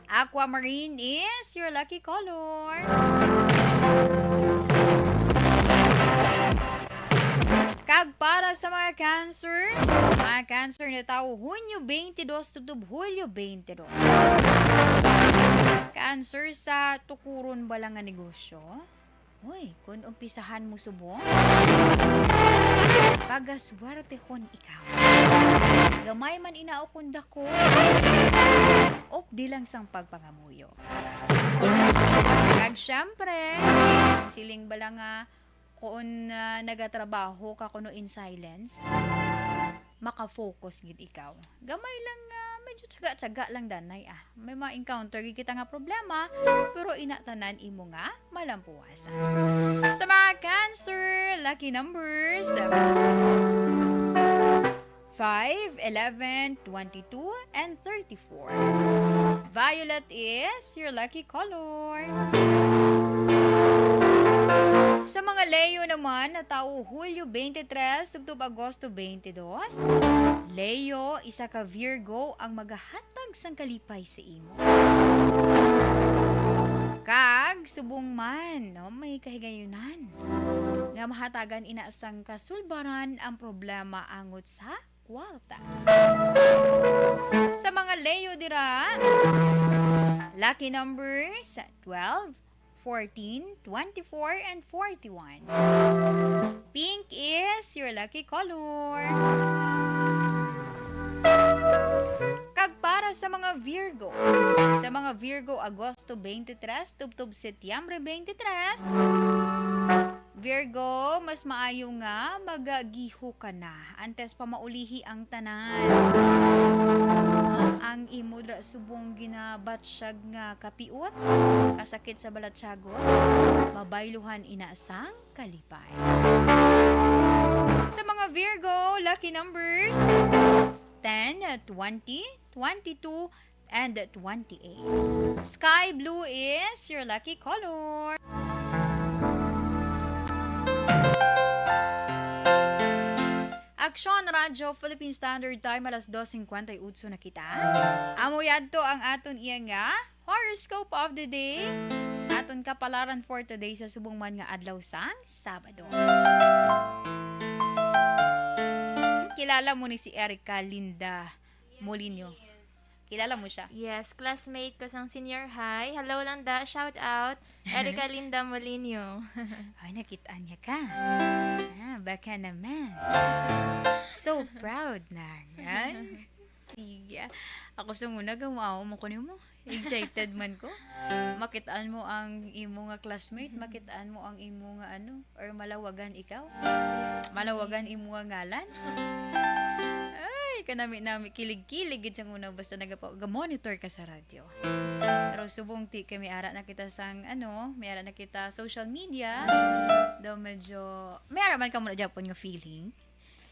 Aquamarine is your lucky color. Kag para sa mga Cancer, mga Cancer na tawo, Hunyo twenty-two tubtob Hulyo twenty-two. Cancer, sa tukuron bala nga negosyo, uy, kung umpisahan mo subong, pagaswertehon ikaw. Gamay man ina o kung dako, updi lang sang pagpangamuyo. Kag syempre, siling bala nga, kung, ah, nagatrabaho ka kuno in silence, makafocus gid ikaw. Gamay lang, ah, medyo tiyaga-tiyaga lang danay, ah. May ma-encounter gid kita nga problema, pero ina tanan imo nga malampuwasan. Sa mga Cancer, lucky numbers, five, eleven, twenty-two, and thirty-four. Violet is your lucky color. Sa mga Leo naman, na tawo Hulyo twenty-three tubtob Agosto twenty-two, Leo, isa ka Virgo ang magahatag sang kalipay sa imo. Kag subong man, no, may kahigayunan nga mahatagan ina sang kasulbaran ang problema angot sa kwarta. Sa mga Leo dira, lucky numbers twelve, fourteen, twenty-four, and forty-one. Pink is your lucky color. Kag para sa mga Virgo, sa mga Virgo, Agosto twenty-three tubtob Setyembre twenty-three, Virgo, mas maayo nga magagiho ka na antes pa maulihi ang tanan. Ang imo dira subong ginabatsyag nga kapiot, kasakit sa balatyagon, mabayluhan ina sang kalipay. Sa mga Virgo, lucky numbers, ten, twenty, twenty-two, and twenty-eight. Sky blue is your lucky color. Aksyon Radyo Philippine Standard Time, alas dos cincuenta y ocho na kita. Amo yadto ang aton iya nga horoscope of the day. Aton kapalaran for today sa subong man nga adlaw sang Sabado. Kilala mo ni si Erica Linda Molino? Kilala mo siya? Yes, classmate ko sang senior high. Hello lang da, shout out. Erica Linda Molino. Ay, nakita niya ka. Ah, baka naman. So proud na. Yan. Sige. Ako sa una, gawa mo ko nimo. Excited man ko. Makitaan mo ang imo nga classmate, makitaan mo ang imo nga ano, or malawagan ikaw. Malawagan imo nga ngalan. Ay, kanami-nami, kilig-kilig gid sa una basta nagapa-, ga-monitor ka sa radyo. Pero subong ti kami ara na kita sang ano, may ara na kita social media. Daw medyo, may ara man ka muna Japon nga feeling.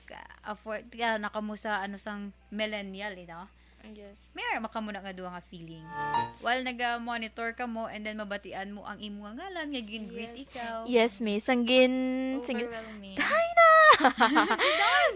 Ka, afford, ka na kamo sa ano sang millennial, you know? Yes. May ara man ka muna nga duha nga feeling. While naga-monitor ka mo and then mabatian mo ang imo nga ngalan nga gin-greet Yes. ikaw. Yes, miss. Ang gin-, sang gin-, Overwhelming. Hi na! Si Don!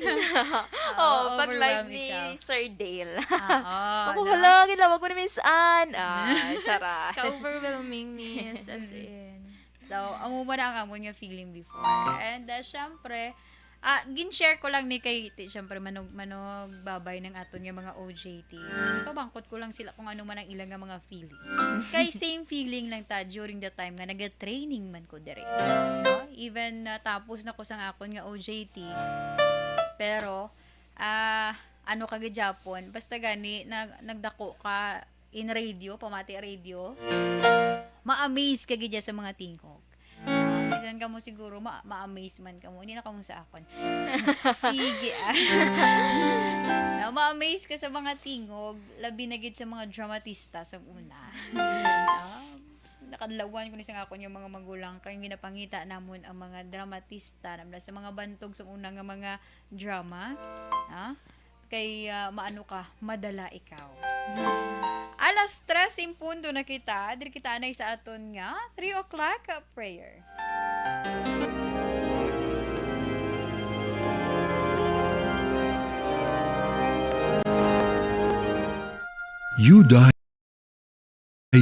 Oo, Oh, pag live overwhelm ni ikaw. Sir Dale. Ah, oo, Ako, no? Hala, ginawa ko ni Miss Anne. Ah, charot. Ka-overwhelming, miss, as Mm-mm. in. So, amo ba na ang amon nga feeling before? And, uh, syempre, Ah, gin-share ko lang ni kay, ti-, syempre, manog-, manog babay ng aton nga mga O J Ts. Ipabangkot ko lang sila kung ano man ang ilang nga mga feeling. Kay same feeling lang ta during the time nga naga-training man ko diri. No? Even, ah, tapos na ko sang akon nga O J T. Pero, ah, ano ka gid gyapon, basta gani, nag-, nagdako ka in radio, pamati radio, ma-amaze ka gid sa mga tingog. Ah, bisan kamo siguro, ma-, ma-amaze man kamo. Hindi na kamo sa akon. Sige, ah. No, ma-amaze ka sa mga tingog, labi na gid sa mga dramatista sa una. Ah, nakadlawan ko ni sa akon yung mga magulang, kay ginapangita namon ang mga dramatista, namla sa mga bantog sa una nga mga drama. Ah, kay, ah, maano ka, madala ikaw. Alas tres en punto na kita, diri kita anay sa aton nga three o'clock prayer. You died,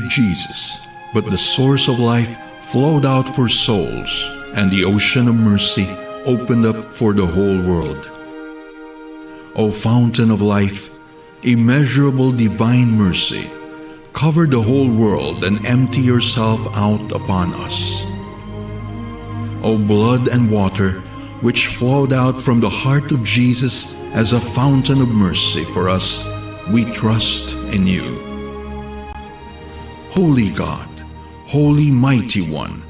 Jesus, but the source of life flowed out for souls, and the ocean of mercy opened up for the whole world. O fountain of life, immeasurable divine mercy, cover the whole world and empty yourself out upon us. O blood and water, which flowed out from the heart of Jesus as a fountain of mercy for us, we trust in you. Holy God, Holy Mighty One,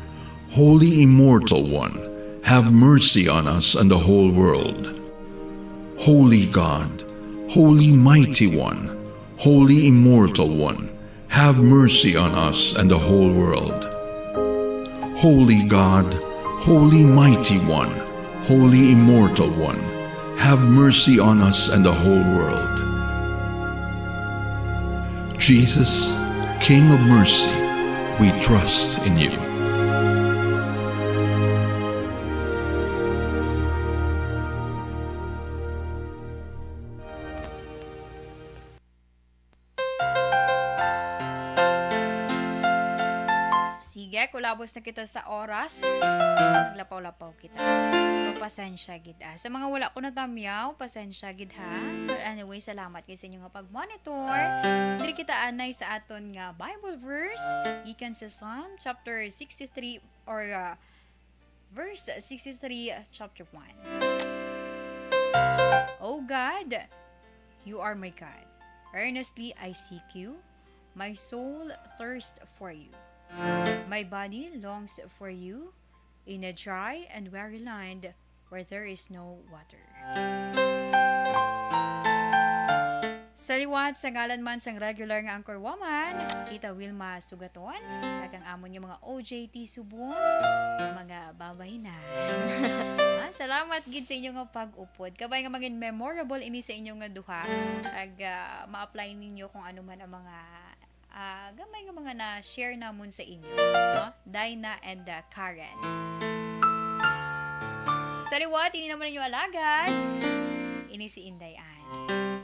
Holy Immortal One, have mercy on us and the whole world. Holy God, Holy Mighty One, Holy Immortal One, have mercy on us and the whole world. Holy God, Holy Mighty One, Holy Immortal One, have mercy on us and the whole world. Jesus, King of mercy, we trust in you. Sige, kulabos na kita sa oras. Naglapaw-lapaw kita. Pero pasensya gid, ah. Sa mga wala ko natamyaw, pasensya gid, ha. But anyway, salamat kay sa inyo nga pag-monitor. Diri kita anay sa aton nga Bible verse gikan sa Psalm chapter sixty-three or, ah, verse sixty-three, chapter one. O God, you are my God. Earnestly I seek you. My soul thirsts for you. My body longs for you in a dry and weary land where there is no water. Sa liwat, sa ngalan man sang regular nga anchor woman, Tita Wilma Sugaton, kag ang amon nga mga O J T subong, mga babay na. Ah, salamat gid sa inyo nga pag-upod. Kabay nga mangin memorable ini sa inyo nga duha. Kag, ah, ma-apply ninyo kung ano man ang mga, ah, gamay nga mga na-share namon sa inyo, no? Dinah and, ah, Karen. Sa liwat, ini naman ninyo alagad. Ini si Inday Ann.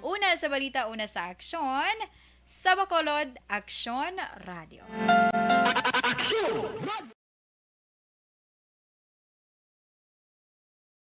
Una sa balita, una sa aksyon. Sa Bacolod, Aksyon Radio. Aksyon Radio.